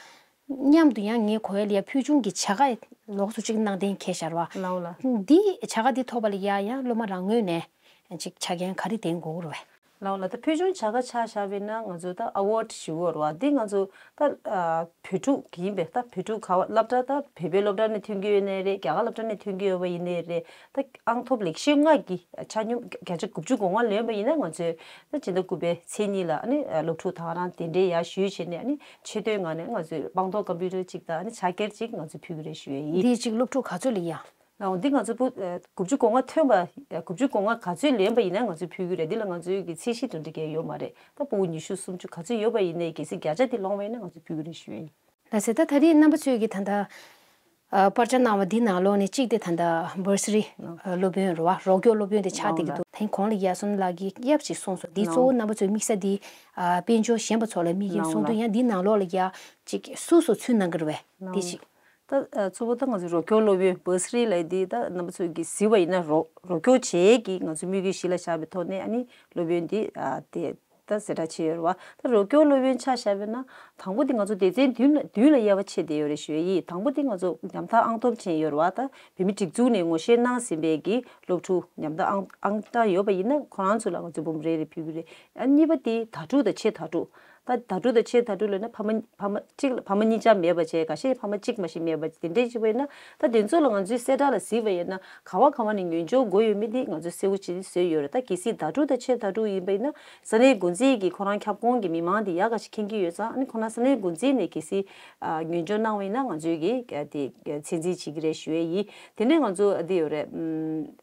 མཉམ་དུ་ཡང་ངས་གོ་ཡ་ལ་ཡ་ཕུལ་བྱུང་གི་བྱ་དགའ་ལོགས་སུ་གཅིག་གནང་གཏན་འཁེལ་བཞག་རེད་བ། ལའོ་ལ། འདི་བྱ་དགའ་འདི་ཐོབ་པ་ལ་ཡ་ཡང་སློབ་མ་རང་ངོས་ནས་ཅིག་ཆ་རྐྱེན་ག་རེ་ལྡན་དགོས་ཀྱི་རེད་བས། ལའོ་ལ་ད་ཕུལ་བྱུང་བྱ་དགའ་ཆ་བཞག་པས་ན་ང་ཚོ་ད་ཨ་ཝར་ཌི་ཞུ་དགོས་རེད་བ། འདི་ང་ཚོ་ད་ཨ་བོད་ཕྲུག་ཡིན་པས་ད་བོད་ཕྲུག་ག་བ་སློབ་གྲྭ་ད་བོད་པའི་སློབ་གྲྭ་ནས་ཐོན་གྱི་ཡོད་ནའི་རེད། རྒྱ་གར་སློབ་གྲྭ་ནས་ཐོན་གྱི་ཡོད་པ་ཡིན་ནའི་རེད། ད་ཨང་ཐོབ་ལེགས་ཤོས་ལྔ་གི་ཆ་སྙོམས་བརྒྱ་ཆ་དགུ་བཅུ་གོ་ལྔ་ལོན་པ་ཡིན་ན་ང་ཚོས་ད་སྤྱི་ཟླ་དགུ་པའི་ཚེས་གཉིས་ལ་ཨ་ནི་སློབ་ཕྲུག་དང་རང་གདན་འདྲེན་ཡར་ཞུས་བྱས་ནས་ཨ་ནི་ཆེད་དོན་ངང་ནས་ང་ཚོས་དཔང་རྟགས་ཀམ་པུ་ཊར་གཅིག་དང་ཨ་ནི་ཕྱག་འཁྱེར་གཅིག་ང་ཚོས་ཕུལ་གྱི་རེད་ཞུ་ཡ་ཡིན། འདི་གཅིག་སློབ་ཕྲུག་ག་ཚོད་ལ་ཡ། ལའོ་འདི་ང་ཚོ་སྤུ་ཨ་དགུ་བཅུ་གོ་ལྔ་ཐོན་པ་ཨ་དགུ་བཅུ་གོ་ལྔ་ག་ཚོད་ལོན་པ་ཡིན་ན་ང་ཚོས་ཕུལ་གྱི་རེད། འདི་ལ་ང་ཚོའི་གི་ཚད་གཞི་དེ་འདྲ་གས་ཡོད་མ་རེད། ད་སྤུ་གུ་ཉི་ཤུ་སུམ་ཅུ་ག་ཚོད་ཡོད་པ་ཡིན་ནའི་གལ་སྲིད་བརྒྱ་ཆ་དེ་ལོངས་པ་ཡིན་ན་ང་ཚོས་ཕུལ་གྱི་རེད་ཞུ་ཡ་ཡིན། ལགས་སེ། ད་ད་རེས་རྣམ་པ་ཚོས་ཀྱི་ད་ལྟ་ ཨ་པར་ཆ་གནང་བ་འདི་ནང་ལོགས་ནས་གཅིག་དེ་ད་ལྟ་བར་སི་རི་སློབ་དཔོན་རེད་བ། རོགས་སྐྱོར་སློབ་དཔོན་དེ་ཆགས་བསྡད་ཀྱི་འདུག་ད་གོང་ལ་ཡ་བསོད་ནམས་ལགས་ཀྱིས་ཡབ་ཅིག་གསུངས་སོང་། འདི་གཙོ་བོ་རྣམ་པ་ཚོས་དམིགས་ས་འདི་ཨ་དཔལ་འབྱོར་ཞན་པ་ཚོ་ལ་དམིགས་ཡུལ་གསུངས་དོན་ཡང་འདི་ནང་ལོགས་ལ་ཡ་ཅིག་སུ་སུ་ཚུར་གནང་གི་རེད་བས། འདི་ཅིག་ད་ཨ་གཙོ་བོ་ད་ང་ཚོའི་རོགས་སྐྱོར་སློབ་ཡོན་བར་སི་རི་ལབ་ཡས་འདི་ད་རྣམ་པ་ཚོས་ཀྱིས་གཟིགས་པ་ཡིན་ན་རོགས་རོགས་སྐྱོར་བྱེད་ཡས་ཀྱི་ང་ཚོའི་དམིགས་ཡུལ་གཞི་ལ་བཞག་པའི་ཐོག་ནས་ཨ་ནི་སློབ་ཡོན་འདི་ཨ་དེ་ད་ཟེར་གྲ་བྱས་ཡོད་རེད་བ། ད་རོགས་སྐྱོར་སློབ་ཡོན་ཆ་བཞག་པ་ཡིན་ན་དང་པོ་འདི་ང་ཚོ་སྡེ་ཚན་བདུན་ལ་བདུན་ལ་དབྱེ་བ་ཕྱེ་བསྡད་ཡོད་རེད་ཞུ་ཡས་ཡིན། དང་པོ་འདི་ང་ཚོ་ཉམ་ཐག་ཨང་སྟོབས་ཅན་ཡོད་རེད་བ། ད་བོད་མིའི་སྒྲིག་འཛུགས་ནས་ངོ་ཤེས་གནང་ཟིན་པའི་གི་སློབ་ཕྲུག་ཉམ་ཐག་ཨང་ཨང་རྟགས་ཡོད་པ་ཡིན་ན་ཁོ་རང་ཚོ་ལ་ང་ཚོས་འབུམ་རེ་རེ་ཕུལ་གི་རེད། ཨ་གཉིས་པ་དེ་དྭ་ཕྲུག་དང་ཆེས་དྭ་ཕྲུག་ད་དྭ་ཕྲུག་དང་ཆེས་དྭ་ཕྲུག་ལབ་ན་ཕ་མ་ཕ་མ་གཅིག་ལ་ཕ་མ་གཉིས་ཆ་མེད་པ་བྱས། འགའ་ཤས་ཕ་མ་གཅིག་མ་ཞིག་མེད་པ་དེ་འདྲས་བྱས་པ་ཡིན་ན། ད་དེ་ཚོ་ལ་ང་ཚོའི་གསལ་བསྒྲགས་ལ་གཟིགས་པ་ཡིན་ན་ག་བ་ག་བ་ནས་ངོས་འབྱོར་དགོས་ཡོད་མེད་དེ་ང་ཚོས་གསལ་པོ་བྱས་ནས་བཟོས་ཡོད་རེད། ད་གལ་སྲིད་དྭ་ཕྲུག་དང་ཆེས་དྭ་ཕྲུག་ཡིན་པ་ཡིན་ན་ས་གནས་འགོ་འཛིན་གྱིས་ཁོ་རང་ཁྱབ་ཁོངས་ཀྱི་མི་མང་དེ་ཡག་ག་ཞིག་མཁྱེན་གྱི་ཡོད་ཙང་། ཨ་ནི་ཁོ་རང་ས་གནས་འགོ་འཛིན་ནས་གལ་སྲིད་ཨ་ངོས་འབྱོར་གནང་བ་ཡིན་ན་ང་ཚོས་ཀྱི་ཨ་དེ་ཚད་འཛིན་བྱེད་ཀྱི་རེད་ཞུ་ཡས་ཡིན། དེ་ནས་ང་ཚོ་ཨ་དེ་ཡོད་རེད། ཨམ།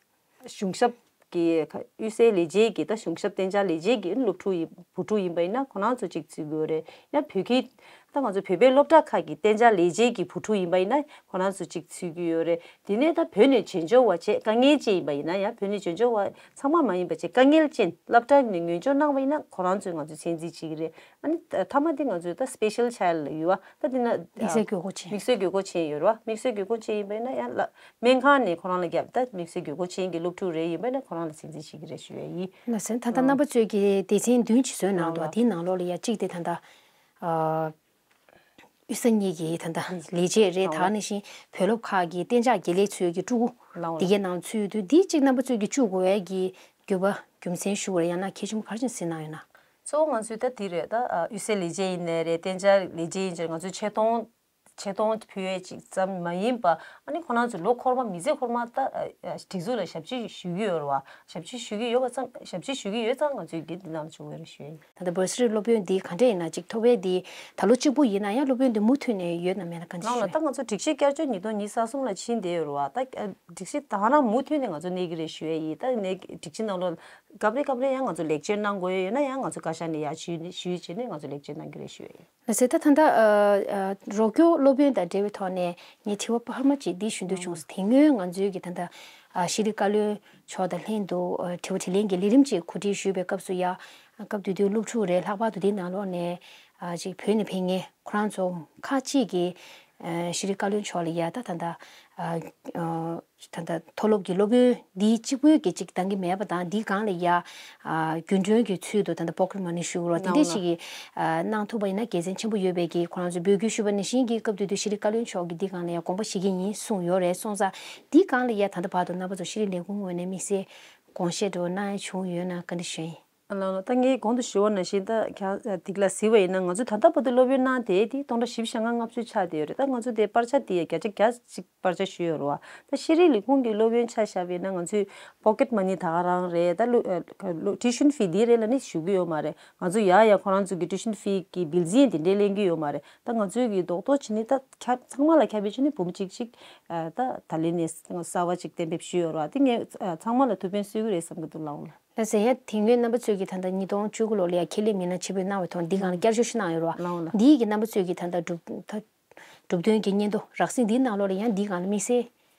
གཞུང་ཞབས་ཀྱི་ཁ་གཡུལ་སའི་ལས་བྱེད་ཀྱི་ད་གཞུང་ཞབས་གཏན་འཇགས་ལས་བྱེད་ཀྱི་སློབ་ཕྲུག་ཡིན་བུ་ཕྲུག་ཡིན་པ་ཡིན་ན་ཁོ་རང་ཚོ་གཅིག་ཚུད་ཀྱི་ཡོད་རེད། ཡང་བོད་ཁྱིམ་ད་ང་ཚོ་བོད་པའི་སློབ་གྲྭ་ཁག་གི་གཏན་འཇགས་ལས་བྱེད་ཀྱི་བུ་ཕྲུག་ཡིན་པ་ཡིན་ན་ཁོ་རང་ཚོ་གཅིག་ཚུད་ཀྱི་ཡོད་རེད། དེ་ནས་ད་བོད་ནས་བྱེས་འབྱོར་བ་བྱས་དཀའ་ངལ་ཅན་ཡིན་པ་ཡིན་ན་ཡང་བོད་ནས་བྱེས་འབྱོར་བ་ཚང་མ་མ་ཡིན་པ་བྱས་དཀའ་ངལ་ཅན་སློབ་གྲྭ་ནས་ངོས་འབྱོར་གནང་བ་ཡིན་ན་ཁོ་རང་ཚོས་ང་ཚོ་ཚད་འཛིན་བྱེད་ཀྱི་རེད། ཨ་ནི་མཐའ་མ་དེ་ང་ཚོའི་ད་སི་པེ་ཤལ་ཆའི་ལྡི་ལབ་ཡོད་བ། ད་དེ་ན་དམིགས་བསལ་དགོས་མཁོ་ཅན། དམིགས་བསལ་དགོས་མཁོ་ཅན་ཡོད་རེད་བ། དམིགས་བསལ་དགོས་མཁོ་ཅན་ཡིན་པ་ཡིན་ན་ཡང་ལ་སྨན་ཁང་ནས་ཁོ་རང་ལ་བརྒྱབ། ད་དམིགས་བསལ་དགོས་མཁོ་ཅན་གྱི་སློབ་ཕྲུག་རེ་ཡིན་པ་ཡིན་ན་ཁོ་རང་ལ་ཚད་འཛིན་བྱེད་ཀྱི་རེད་ཞུ་ཡས་ཡིན། ལགས་སོ། ད་ལྟ་རྣམ་པ་ཚོས་ཀྱི་སྡེ་ཚན་བདུན་ཅིག་བཟོས་གནང་འདུག་དེའི་ནང་ལོགས་ལ་ཡ་གཅིག་དེ་ད་ལྟ་ཨ་དབུས་ས་གཉིས་ཀྱི་ད་ལྟ་ལས་བྱེད་རེད། ད་ག་ནང་བཞིན་བོད་སློབ་ཁག་གི་གཏན་འཇགས་དགེ་ལས་ཚོའི་གི་ཕྲུ་གུ་ལའོ་དེ་གའི་ནང་ཚུད་དུས་འདི་གཅིག་རྣམ་པ་ཚོས་ཀྱི་བཅུག་དགོས་ཡས་ཀྱི་དགོས་པ་རྒྱུ་མཚན་ཞུ་བར་ཡང་ན་གལ་ཆེན་པོ་ག་རེ་བྱུང་ཟེར་གནང་ཡོད་ན། གཙོ་བོ་ང་ཚོས་ད་དེ་རེད། ད་ཨ་དབུས་སའི་ལས་བྱེད་ཡིན་ནའི་རེད། གཏན་འཇགས་ལས་བྱེད་ཡིན་ནའི་རེད། ང་ཚོས་ཆེ་མཐོང་ཆེ་མཐོང་ཕུལ་ཡས་ཅིག་ཙམ་མ་ཡིན་པ། ཨ་ནི་ཁོ་རང་ཚོ་ལོ་འཁོར་མ་མི་ཚེ་འཁོར་མ་ད་ཨ་ཨ་སྒྲིག་འཛུགས་ལ་ཞབས་ཕྱི་ཞུ་གི་ཡོད་རེད་བ། ཞབས་ཕྱི་ཞུ་གི་ཡོད་པ་ཙམ་ཞབས་ཕྱི་ཞུ་གི་ཡོད་ཙང་ང་ཚོས་འདི་འདི་ནང་བཅུག་ཡོད་རེད་ཞུ་ཡས་ཡིན། ད་ལྟ་བར་སི་རི་སློབ་དཔོན་འདི་ག་འདྲས་ཡིན་ན་ཅིག་ཐོབ་པའི་འདི་ད་ལོ་གཅིག་པུ་ཡིན་ན་ཡང་སློབ་དཔོན་འདི་མུ་མཐུད་ནས་ཡོད་ན་མེད་ན་ག་འདྲས་ནང་ལ་ཞུ་ད་ཡས། ང་ཚོ་སྒྲིག་གཞི་བསྐྱར་བཅོས་ཉིས་སྟོང་ཉི་ཤུ་རྩ་གསུམ་ལ་ཕྱིན་བསྡད་ཡོད་རེད་བ། ད་སྒྲིག་གཞི་ད་རང་མུ་མཐུད་ནས་ང་ཚོ་གནས་ཀྱི་རེད་ཞུ་ཡས་ཡིན། ད་གནས་སྒྲིག་གཞི་ནང་ལོགས་སྐབས་རེ་སྐབས་རེ་ཡང་ང་ཚོ་ལེགས་བཅོས་གནང་དགོས་ཡོད་ན་ཡང་ང་ཚོ་བཀའ་ཤག་ནས་ཡར་ཞུས་ནས་ཞུས་བྱས་ནས་ང་ཚོ་ལེགས་བཅོས་གནང་གི་རེད་ཞུ་ཡས་ཡིན། ལགས་སེ། ད་ད་ལྟ་ཨ་ཨ་རོགས་སྐྱོར་སློབ་དཔོན་དང་འབྲེལ་བའི་ཐོག་ནས་ངས་དྲི་བ་སྤར་མ་གཅིག་འདི་ཞུ་འདོད་བྱུང་། དེ་སྔོན་ང་ཚོའི་གི་ད་ལྟ་ཨ་ཤེས་རིག་བཀའ་བློན་མཆོག་དང་ལྷན་དུ་ཨ་དྲི་བ་དྲིས་ལན་གྱི་ལས་རིམ་ཅིག་གོ་སྒྲིག་ཞུས་པའི་སྐབས་སུ་ཡ། སྐབས་དེ་དུས་སློབ་ཕྲུག་རེད། ལྷག་པར་དུ་དེའི་ནང་ལོགས་ནས་ཨ་ཅིག་བོད་ནས་ཕེབས་མཁན་ཁོ་རང་ཚོ་ཁག་ཅིག་གིས་ཨ་ཤེས་རིག་བཀའ་བློན་མཆོག་ལ་ཡ་ད་ད་ལྟ་ཨ་ཨ། ད་ལྟ་མཐོ་སློབ་ཀྱི་སློབ་དཔོན་འདི་གཅིག་པུའི་གི་གཅིག་འདང་གི་མེད་པ་དང་འདིའི་སྒང་ལ་ཡ་ཨ་རྒྱུན་གྲོན་གྱི་ཚུལ་དུ་ད་ལྟ་པོ་ཀེཊ་མ་ནི་ཞུ་རོགས་དེ་འདྲས་ཞིག་གི་ཨ་གནང་ཐུབ་པ་ཡིན་ན་དགེ་མཚན་ཆེན་པོ་ཡོད་པའི་གི་ཁོ་རང་ཚོས་འབོད་སྐུལ་ཞུས་པ་ནང་བཞིན་གྱི་སྐབས་དེ་དུས་ཤེས་རིག་བཀའ་བློན་མཆོག་གིས་འདིའི་སྒང་ལ་ཡ་དགོངས་པ་བཞེས་ཀྱི་ཡིན་གསུངས་ཡོད་རེད། སོང་ཙང་འདིའི་སྒང་ལ་ཡ་ད་ལྟ་བར་དུ་རྣམ་པ་ཚོ་ཤེས་རིག་ལས་ཁུངས་ངོས་ནས་དམིགས་བསལ་དགོངས་བཞེས་འདྲ་བོ་གནང་ཡ་བྱུང་ཡོད་ན་བཀའ་འདྲི་ཞུ་ཡིན། ལགས་ལགས། ད་ངས་གོང་དུ་ཞུས་པ་ནང་བཞིན་ད་ཁྱང་སྡིག་ལ་གཟིགས་པ་ཡིན་ན་ང་ཚོས་ད་ལྟ་བར་དུ་སློབ་ཡོན་གནང་བསྡད་དེ་སྟོང་ཕྲག་བཞི་བཅུ་ཞེ་ལྔ་ལྔ་བཅུ་ཆགས་བསྡད་ཡོད་རེད། ད་ང་ཚོ་དེ་པར་ཆ་དེ་ཡ་བརྒྱ་ཆ་བརྒྱ་ཅིག་པར་ཆ་ཞུས་ཡོད་རེད་བ། ད་ཤེས་རིག་ལས་ཁུངས་ཀྱི་སློབ་ཡོན་ཆ་བཞག་པ་ཡིན་ན་ང་ཚོས་པོ་ཀེཊ་མ་ནི་ད་ག་རང་རེད། ད་ལོ་ལོ་ཊི་ཡུ་ཤན་ཕི་འདི་རེད་ལབ་ནས་ཞུ་གི་ཡོད་མ་རེད། ང་ཚོ་ཡ་ཡ་ཁོ་རང་ཚོ་གི་ཊི་ཡུ་ཤན་ཕི་གི་བིལ་ཟིན་དེ་འདྲས་ལེན་གི་ཡོད་མ་རེད། ད་ང་ཚོའི་གི་རྡོག་རྡོག་བྱས་ནས་ད་ཁྱབ་ཚང་མ་ལ་ཁྱབ་པའི་ཆ་ནས་འབུམ་གཅིག་གཅིག་ད་ད་ལན་ནས་གསར་བ་ཅིག་གཏན་འབེབས་ཞུས་ཡོད་རེད་བ། དེ་ངས་ཚང་མ་ལ་ཐུགས་ཕན་གསོས་ཀྱི་རེད་བསམ་གྱི་འདུག་ལགས། ལགས་སེ། ཡ་དེ་སྔོན་རྣམ་པ་ཚོས་ཀྱིས་ད་ལྟ་ཉིས་སྟོང་བཅུ་དགུ་ལོ་ལ་ཡ་ཁས་ལེན་མི་སྣ་ཆེད་འབོད་གནང་བའི་ཐོག་འདི་སྒང་ལ་བསྐྱར་ཞིབ་ཞིག་གནང་ཡོད་རེད་བ། ལགས་ལགས། འདིའི་གི་རྣམ་པ་ཚོས་ཀྱིས་ད་ལྟ་གྲུབ་ད་གྲུབ་དོན་གྱི་སྙན་ཐོ་རགས་ཟིན་འདིའི་ནང་ལོགས་ལ་ཡང་འདིའི་སྒང་ལ་དམིགས་བསལ་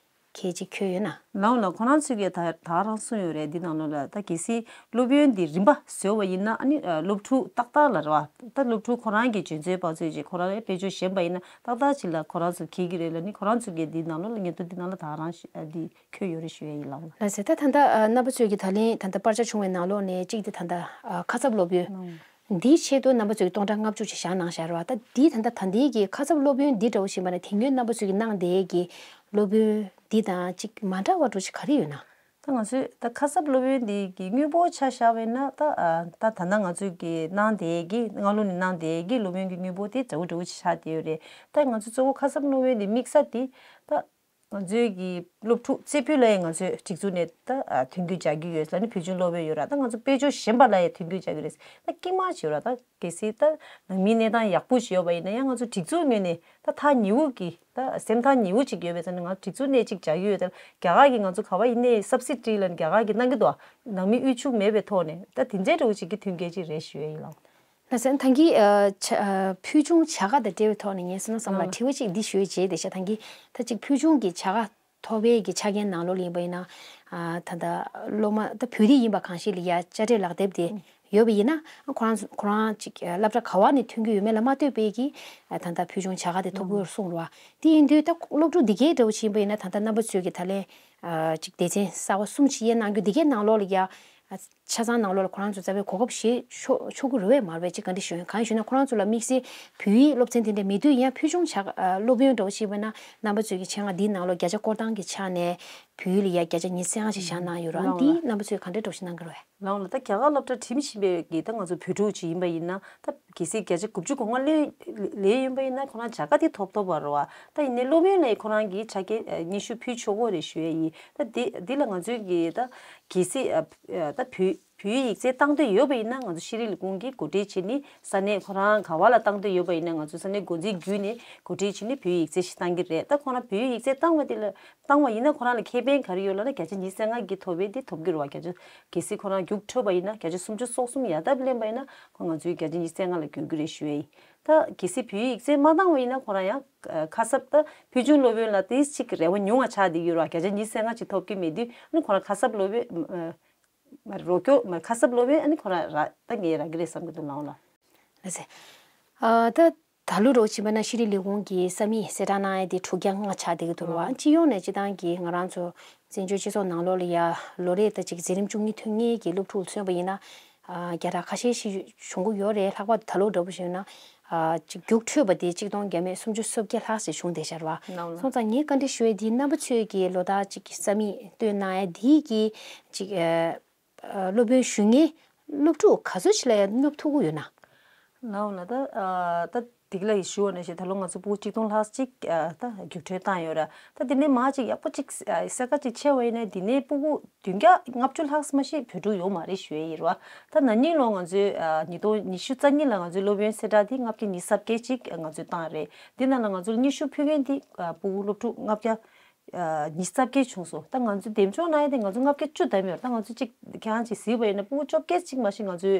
གལ་ཆེ་འཁྱོལ་ཡོད་ན། ལགས་ལགས། ཁོ་རང་ཚོས་ཀྱིས་ད་ད་རང་གསུངས་ཡོད་རེད། འདི་ནང་ལོགས་ལ་ད་གལ་སྲིད་སློབ་ཡོན་འདི་རིམ་པ་བཟོས་པ་ཡིན་ན་ཨ་ནི་སློབ་ཕྲུག་ཏག་ཏག་ལ་རེད་བ། ད་སློབ་ཕྲུག་ཁོ་རང་གི་འཇོན་ཚོད་དཔག་ཚོད་ཅིག་ཁོ་རང་དཔལ་འབྱོར་ཞན་པ་ཡིན་ན་ཏག་ཏག་ཅིག་ལ་ཁོ་རང་ཚོ་འཁེལ་གྱི་རེད་ལབ་ནི་ཁོ་རང་ཚོ་གིས་འདི་ནང་ལོགས་ལ་སྙན་ཐོ་འདི་ནང་ལ་ད་རང་ཞིག་འདི། ཁྱོད་ཡོད་རེད་ཞུ་ཡ་ཡིན་ལགས། ལགས་སེ། ད་ད་ལྟ་ཨ་རྣམ་པ་ཚོས་ཀྱི་ད་ལན་ད་ལྟ་པར་ཆ་བྱུང་བའི་ནང་ལོགས་ནས་གཅིག་དེ་ད་ལྟ་ཨ་ཁ་གསབ་སློབ་ཡོན། ཨང་། འདིའི་ཆེད་དུ་རྣམ་པ་ཚོས་ཀྱི་སྟོང་ཕྲག་ལྔ་བཅུ་ཅིག་བཞག་གནང་བཞག་རེད་བ། ད་འདི་ད་ལྟ་ད་ལྟའི་གི་ཁ་གསབ་སློབ་ཡོན་འདི་འདྲ་བོ་ཞིག་མ་ནས་དེ་སྔོན་རྣམ་པ་ཚོས་ཀྱི་གནང་བསྡད་ཀྱི་སློབ་ཡོན་འདི་དང་གཅིག་མ་འདྲ་བ་འདྲ་ཅིག་ག་རེ་ཡོད་ན། ད་ང་ཚོས་ད་ཁ་གསབ་སློབ་ཡོན་འདི་གི་དངུལ་འབོར་ཆ་བཞག་པ་ཡིན་ན་ད་ཨ་ད་ད་ལྟ་ང་ཚོས་ཀྱི་གནང་བསྡད་ཀྱི་སྔ་ལོ་ནས་གནང་བསྡད་ཀྱི་སློབ་ཡོན་གྱི་དངུལ་འབོར་དེ་འདྲ་བོ་འདྲ་བོ་ཅིག་ཆགས་བསྡད་ཡོད་རེད། ད་ང་ཚོ་གཙོ་བོ་ཁ་གསབ་སློབ་ཡོན་འདི་དམིགས་ས་དེ་ད། ང་ཚོའི་གི་སློབ་ཕྲུག་རྩེ་ཕུད་ལ་ཡང་ང་ཚོའི་སྒྲིག་འཛུགས་ནས་ད་ཨ་མཐུན་འགྱུར་རྒྱག་གི་ཡོད་ལ་ནི་བོད་ཆུང་སློབ་ཡོན་ཡོད་ར། ད་ང་ཚོ་དཔལ་འབྱོར་ཞན་པ་ལ་ཡང་མཐུན་འགྱུར་རྒྱག་གི་རེད། ད་དཀྱིལ་མ་བྱེད་ར། ད་གལ་སྲིད་ད་ནང་མིའི་གནས་སྟངས་ཡག་པོ་ཞིག་ཡོད་པ་ཡིན་ན་ཡང་ང་ཚོ་སྒྲིག་འཛུགས་ངོས་ནས་ད་ཐག་ཉེ་བོ་གི་ད་སེམས་ཐག་ཉེ་བོ་ཅིག་ཡོད་པའི་ཚེ་ན་ང་སྒྲིག་འཛུགས་ནས་ཅིག་རྒྱག་གི་ཡོད། ད་རྒྱ་གར་གི་ང་ཚོ་ག་བ་ཡིན་ནའི་སབ་སི་ཌི་ལ་ནི་རྒྱ་གར་གི་གནང་གི་འདུག་ནང་མི་དབུལ་ཕྱུག་མེད་པའི་ཐོག་ནས་ད་དེ་འདྲའི་འདྲ་བོ་ཅིག་གི་མཐུན་རྐྱེན་ཅིག་རེད་ཞུ་ཡ་ཡིན་ལགས། ལགས་སོ། ད་གིན་ཨ་ཆ་ཨ་ཕུལ་བྱུང་བྱ་དགའ་དང་འབྲེལ་བའི་ཐོག་ནས་ངས་བསོད་ནམས་བསམ་ལ་ཨ་དྲི་བ་གཅིག་འདི་ཞུ་བྱས་བསྡད་ཤག་ད་གིན་ད་ཅིག་ཕུལ་བྱུང་གི་བྱ་དགའ་ཐོབ་པའི་གི་ཆ་རྐྱེན་ནང་ལོགས་ལ་ཡིན་པ་ཡིན་ན། ཨ་ད་ལྟ་སློབ་མ་ད་བོད་རིགས་ཡིན་པ་གང་ཞིག་ལ་ཡ་དཔྱ་ཁྲལ་ལག་དེབ་དེ་ཡོད་པ་ཡིན་ན། ཨ་ཁོ་རང་ཁོ་རང་ཅིག་ཨ་སློབ་གྲྭ་ག་བ་ནས་ཐོན་གྱི་ཡོད་མེད་ལ་མ་ལྟོས་པའི་གི་ཨ་ད་ལྟ་ཕུལ་བྱུང་བྱ་དགའ་དེ་ཐོབ་ཀྱི་ཡོད་རེད་གསུངས་རེད་བ། དེ་ཡིན་དུས་ད་སློབ་ཕྲུག་འདི་གའི་འདྲ་བོ་ཞིག་ཡིན་པ་ཡིན་ན། ད་ལྟ་རྣམ་པ་ཚོས་གི་ད་ལན་ཨ་ཅིག་སྡེ་ཚན་གསར་བ་གསུམ་ཞིག་དབྱེ་གནང་རྒྱུ་འདི་གའི་ནང་ལོགས་ལ་ཡ། ཨ་ཆ་ཚང་ནང་ལོགས་ལ་ཁོ་རང་ཚོ་རྩ་བའི་གོ་སྐབས་བཞེས་ཆོག་ཆོག་གི་རེད་པས་མ་རེད་པས། ཅིག་ག་འདྲ་ཞུ་ཡོང་གང་ཞུ་ན། ཁོ་རང་ཚོ་ལ་དམིགས་བསལ་བོད་ཡིག་སློབ་ཚན་དེ་འདྲ་མེད་དུས་ཡང་ཕུལ་བྱུང་བྱ་ཨ་སློབ་ཡོན་འདྲ་བོ་ཞིག་ཡིན་པ་ན། རྣམ་པ་ཚོས་ཀྱི་ཆེད་མངགས་འདིའི་ནང་ལོགས་བརྒྱ་ཆ་སྐོར་སྟངས་ཀྱི་ཆ་ནས་བོད་ཡིག་ལ་ཡ་བརྒྱ་ཆ་ཉི་ཤུ་རྩ་ལྔ་ཞིག་བཞག་གནང་ཡོད་རེད། ཨ་ལགས་འདིས་རྣམ་པ་ཚོས་ག་འདྲ་འདྲ་བོ་ཞིག་གནང་གི་རེད་པས། ལགས་ལགས། ད་རྒྱ་གར་སློབ་གྲྭ་ཁྲིམས་ཞིབ་པའི་གི་ད་ང་ཚོ་བོད་ཕྲུག་ཅིག་ཡིན་པ་ཡིན་ན། ད་གལ་སྲིད་བརྒྱ་ཆ་དགུ་བཅུ་གོ་ལྔ་སླེབས་སླེབས་ཡོད་པ་ཡིན་ན་ཁོ་རང་བྱ་དགའ་དེ་ཐོབ་ཐོབ་པ་རེད་པ། ད་ཡིན་ནའི་སློབ་ཡོན་ལ་ཁོ་རང་གིས་ཆ་རྐྱེན་ཨ་སྙན་ཞུ་ཕུལ་ཆོག་གི་རེད་ཞུ་ཡ་ཡིན། ད་དེ་འདི་ལ་ང་ཚོའི་གི་ད་གལ་སྲིད་ཨ་ཨ་ད་བོད་བོད་ཡིག་རྩལ་བཏང་འདོད་ཡོད་པ་ཡིན་ན། ང་ཚོ་ཤེས་རིག་ལས་ཁུངས་ཀྱིས་གོ་སྒྲིག་བྱས་ནས་ས་གནས་ཁོ་རང་ག་བ་ལ་བཏང་འདོད་ཡོད་པ་ཡིན་ན། ང་ཚོ་ས་གནས་འགོ་འཛིན་བརྒྱུད་ནས་གོ་སྒྲིག་བྱས་ནས་བོད་ཡིག་རྩལ་ཞིག་བཏང་གི་རེད། ད་ཁོ་རང་བོད་ཡིག་རྩལ་བཏང་བ་དེ་ལ་བཏང་བ་ཡིན་ན་ཁོ་རང་ལ་ཁེ་ཕན་ག་རེ་ཡོད་ལབ་ན། བརྒྱ་ཆ་ཉི་ཤུ་རྩ་ལྔ་གི་ཐོབ་པའི་དེ་ཐོབ་ཀྱི་རེད་པ། བརྒྱ་ཆ་གལ་སྲིད་ཁོ་རང་རྒྱུགས་འཕྲོད་པ་ཡིན་ན། བརྒྱ་ཆ་སུམ་ཅུ་སོ་གསུམ་ཡར་ལྡབ་ལེན་པ་ཡིན་ན་ཁོ་ང་ཚོའི་བརྒྱ་ཆ་ཉི་ཤུ་རྩ་ལྔ་ལ་འགྱུར་གྱི་རེད་ཞུ་ཡ་ཡིན། ད་གལ་སྲིད་བོད་ཡིག་རྩལ་མ་བཏང་བ་ཡིན་ན་ཁོ་རང་ཡང་ཨ་ཁ་གསབ་ད་ཕུལ་བྱུང་སློབ་ཡོན་ལ་ཏོག་ཙམ་ཅིག་རེ་བ་ཉུང་བ་ཆགས་བསྡད་ཡོད་རེད་པ། བརྒྱ་ཆ་ཉི་ཤུ་རྩ་ལྔ་ཅིག་ཐོབ་ཀྱི་མེད་དུས་ཨ་ནི་ཁོ་རང་ཁ་གསབ་སློབ་ཡོན་ཨ་མ་རོགས་སྐྱོར་མ་ཁ་གསབ་སློབ་ཡོན་ཨ་ནི་ཁོ་རང་རག་ད་ངས་རག་གི་རེད་བསམ་གྱི་འདུག་ལགས་ལགས། ལགས་སེ། ཨ་ད་ད་ལོ་རོགས་བྱས་པ་ན་ཤེས་རིག་ལས་ཁུངས་ཀྱི་ས་མིག་གསལ་བསྒྲགས་གནང་ཡ་དེ་དྲུག་བརྒྱ་ལྔ་ཆགས་བསྡད་ཀྱི་འདུག་རེད་པ། ཨ་སྤྱི་ཡོངས་ནས་སྤྱི་བཏང་གི་ང་རང་ཚོ་བཙན་བྱོལ་སྤྱི་ཚོགས་ནང་ལོགས་ལ་ཡ་ལོ་རེ་ད་ཅིག་འཛིན་རིམ་བཅུ་གཉིས་ཐོན་མཁན་གྱི་སློབ་ཕྲུག་མཚོན་པ་ཡིན་ན། ཨ་བརྒྱ་ཕྲག་ཁ་ཤས་ཤིག་བྱུང་གི་ཡོད་རེད། ལྷག་པར་དུ་ད་ལོ་འདྲ་པོ་བྱས་ན། ཨ་ཅིག་རྒྱུགས་འཕྲོད་པ་དེ་གཅིག་སྟོང་བརྒྱ་མེད་སུམ་ཅུ་སོ་བརྒྱད་ལྷག་ཙམ་བྱུང་བསྡད་ཤག་རེད་པ། ལགས་ལགས། སོང་ཙང་ངས་བཀའ་འདྲི་ཞུ་ཡ་དེ་རྣམ་པ་ཚོས་ཀྱི་ལོ་ལྟར་ཅིག་ས་མིག་བཏོན་གནང་ཡ་དེ་གི་ཅིག་ཨ་ཨ་སློབ་ཡོན་ཞུ་མཁན་སློབ་ཕྲུག་ག་ཚོད་ཅིག་ལ་ཡ་སློབ་ཐུབ་ཀྱི་ཡོད་ན། ལགས་ལགས། ད་ཨ་ད་དེ་ག་ལ་ཡི་ཞུ་བ་ནང་བཞིན་ད་ལོ་ང་ཚོ་སྤུ་གུ་གཅིག་སྟོང་ལྷག་ཅིག་ཨ་ད་རྒྱུགས་འཕྲོད་བཏང་ཡོད་ར། ད་དེ་ནས་མར་ཅིག་ཡག་པོ་ཅིག་ཨ་གསལ་ཁ་ཅིག་ཕྱེ་བ་ཡིན་ན་དེ་ནས་སྤུ་གུ་བདུན་བརྒྱ་ལྔ་བཅུ་ལྷག་ཙམ་མ་ཞིག་བོད་ཕྲུག་ཡོད་མ་རེད་ཞུ་ཡ་ཡིན་ར། ད་ན་ནིང་ལོ་ང་ཚོའི་ཨ་ཉིས་སྟོང་ཉི་ཤུ་རྩ་གཉིས་ལ་ང་ཚོའི་སློབ་ཡོན་གསལ་བསྒྲགས་དེ་ལྔ་བརྒྱ་ཉི་ཤུ་རྩ་བརྒྱད་ཅིག་ང་ཚོས་བཏང་རེད། དེ་ནང་ལ་ང་ཚོར་སྙན་ཞུ་ཕུལ་མཁན་དེ་ཨ་སྤུ་གུ་སློབ་ཕྲུག་ལྔ་བརྒྱ་ཨ་ཉི་ཤུ་རྩ་བརྒྱད་བྱུང་སོང་། ད་ང་ཚོས་འདེམས་སྦྱོང་གནང་ཡ་དེ་ང་ཚོ་ལྔ་བརྒྱ་བཅུ་བདམས་ཡོད་ར། ད་ང་ཚོས་གཅིག་ཁྱེད་རང་ཅིག་གཟིགས་པ་ཡིན་ན་སྤུ་གུ་བཅོ་བརྒྱད་ཅིག་མ་ཞིག་ང་ཚོའི་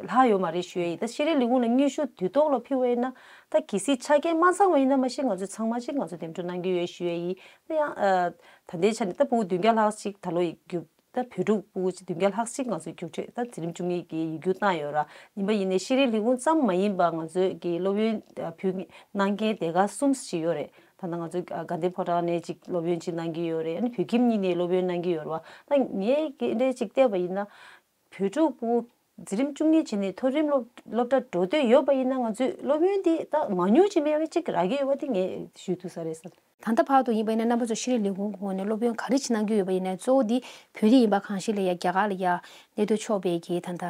ལྷག་ཡོད་མ་རེད་ཞུ་ཡ་ཡིན། ད་ཤེས་རིག་ལས་ཁུངས་ལ་སྙན་ཞུ་དུས་ཐོག་ལ་ཕུལ་བ་ཡིན་ན། ད་གལ་སྲིད་ཆ་རྐྱེན་མ་ཚང་བ་ཡིན་ན་མ་གཞི་ང་ཚོ་ཚང་མ་ཅིག་ང་ཚོ་འདེམས་སྒྲུག་གནང་གི་ཡོད་ཞུ་ཡ་ཡིན། ད་ཡང་ཨ་ད་ལྟའི་ཆ་ནས་ད་སྤུ་གུ་བདུན་བརྒྱ་ལྷག་ཅིག་ད་ལོ་ཡི་རྒྱུགས་ད་བོད་ཕྲུག་སྤུ་གུ་ཅིག་བདུན་བརྒྱ་ལྷག་ཅིག་ང་ཚོ་རྒྱུགས་འཕྲོད་ད་འཛིན་རིམ་བཅུ་གཉིས་ཀྱི་ཡིག་རྒྱུགས་བཏང་ཡོད་ར། ཡིན་པ་ཡིན་ནའི་ཤེས་རིག་ལས་ཁུངས་ཙམ་མ་ཡིན་པ་ང་ཚོའི་གི་སློབ་ཡོན་ཨ་ཕུལ་གནང་མཁན་དེ་ག་གསུམ་ཞིག་ཡོད་རེད། ད་ལྟ་ང་ཚོ་ཨ་དགའ་ལྡན་ཕོ་བྲང་ནས་ཅིག་སློབ་ཡོན་ཅིག་གནང་གི་ཡོད་རེད། ཨ་ནི་བོད་ཁྱིམ་གཉིས་ནས་སློབ་ཡོན་གནང་གི་ཡོད་རེད་བ། ད་ངས་གི་འདྲ་ཅིག་བལྟས་པ་ཡིན་ན། བོད་ཕྲུག་སྤུ་གུ་འཛིན་རིམ་བཅུ་གཉིས་བྱས་ནས་མཐོ་རིམ་སློབ་སློབ་གྲྭ་འགྲོ་འདོད་ཡོད་པ་ཡིན་ན་ང་ཚོས་སློབ་ཡོན་འདི་ད་མང་ཉུང་ཅིག་མེད་པ་ཅིག་རག་གི་ཡོད་པ་འདི་ངས་ཞུ་ཐུབ་ས་རེད་བསམ། ད་ལྟ་བར་དུ་ཡིན་པ་ཡིན་ན་རྣམ་པ་ཚོ་ཤེས་རིག་ལས་ཁུངས་ཀྱི་ངོས་ནས་སློབ་ཡོན་ག་རེ་ཅིག་གནང་གི་ཡོད་པ་ཡིན་ནའི་གཙོ་བོ་འདི་བོད་རིགས་ཡིན་པ་གང་ཞིག་ལ་ཡ་རྒྱ་གར་ལ་ཡ་གནས་སྡོད་ཆོག་པའི་གི་ད་ལྟ་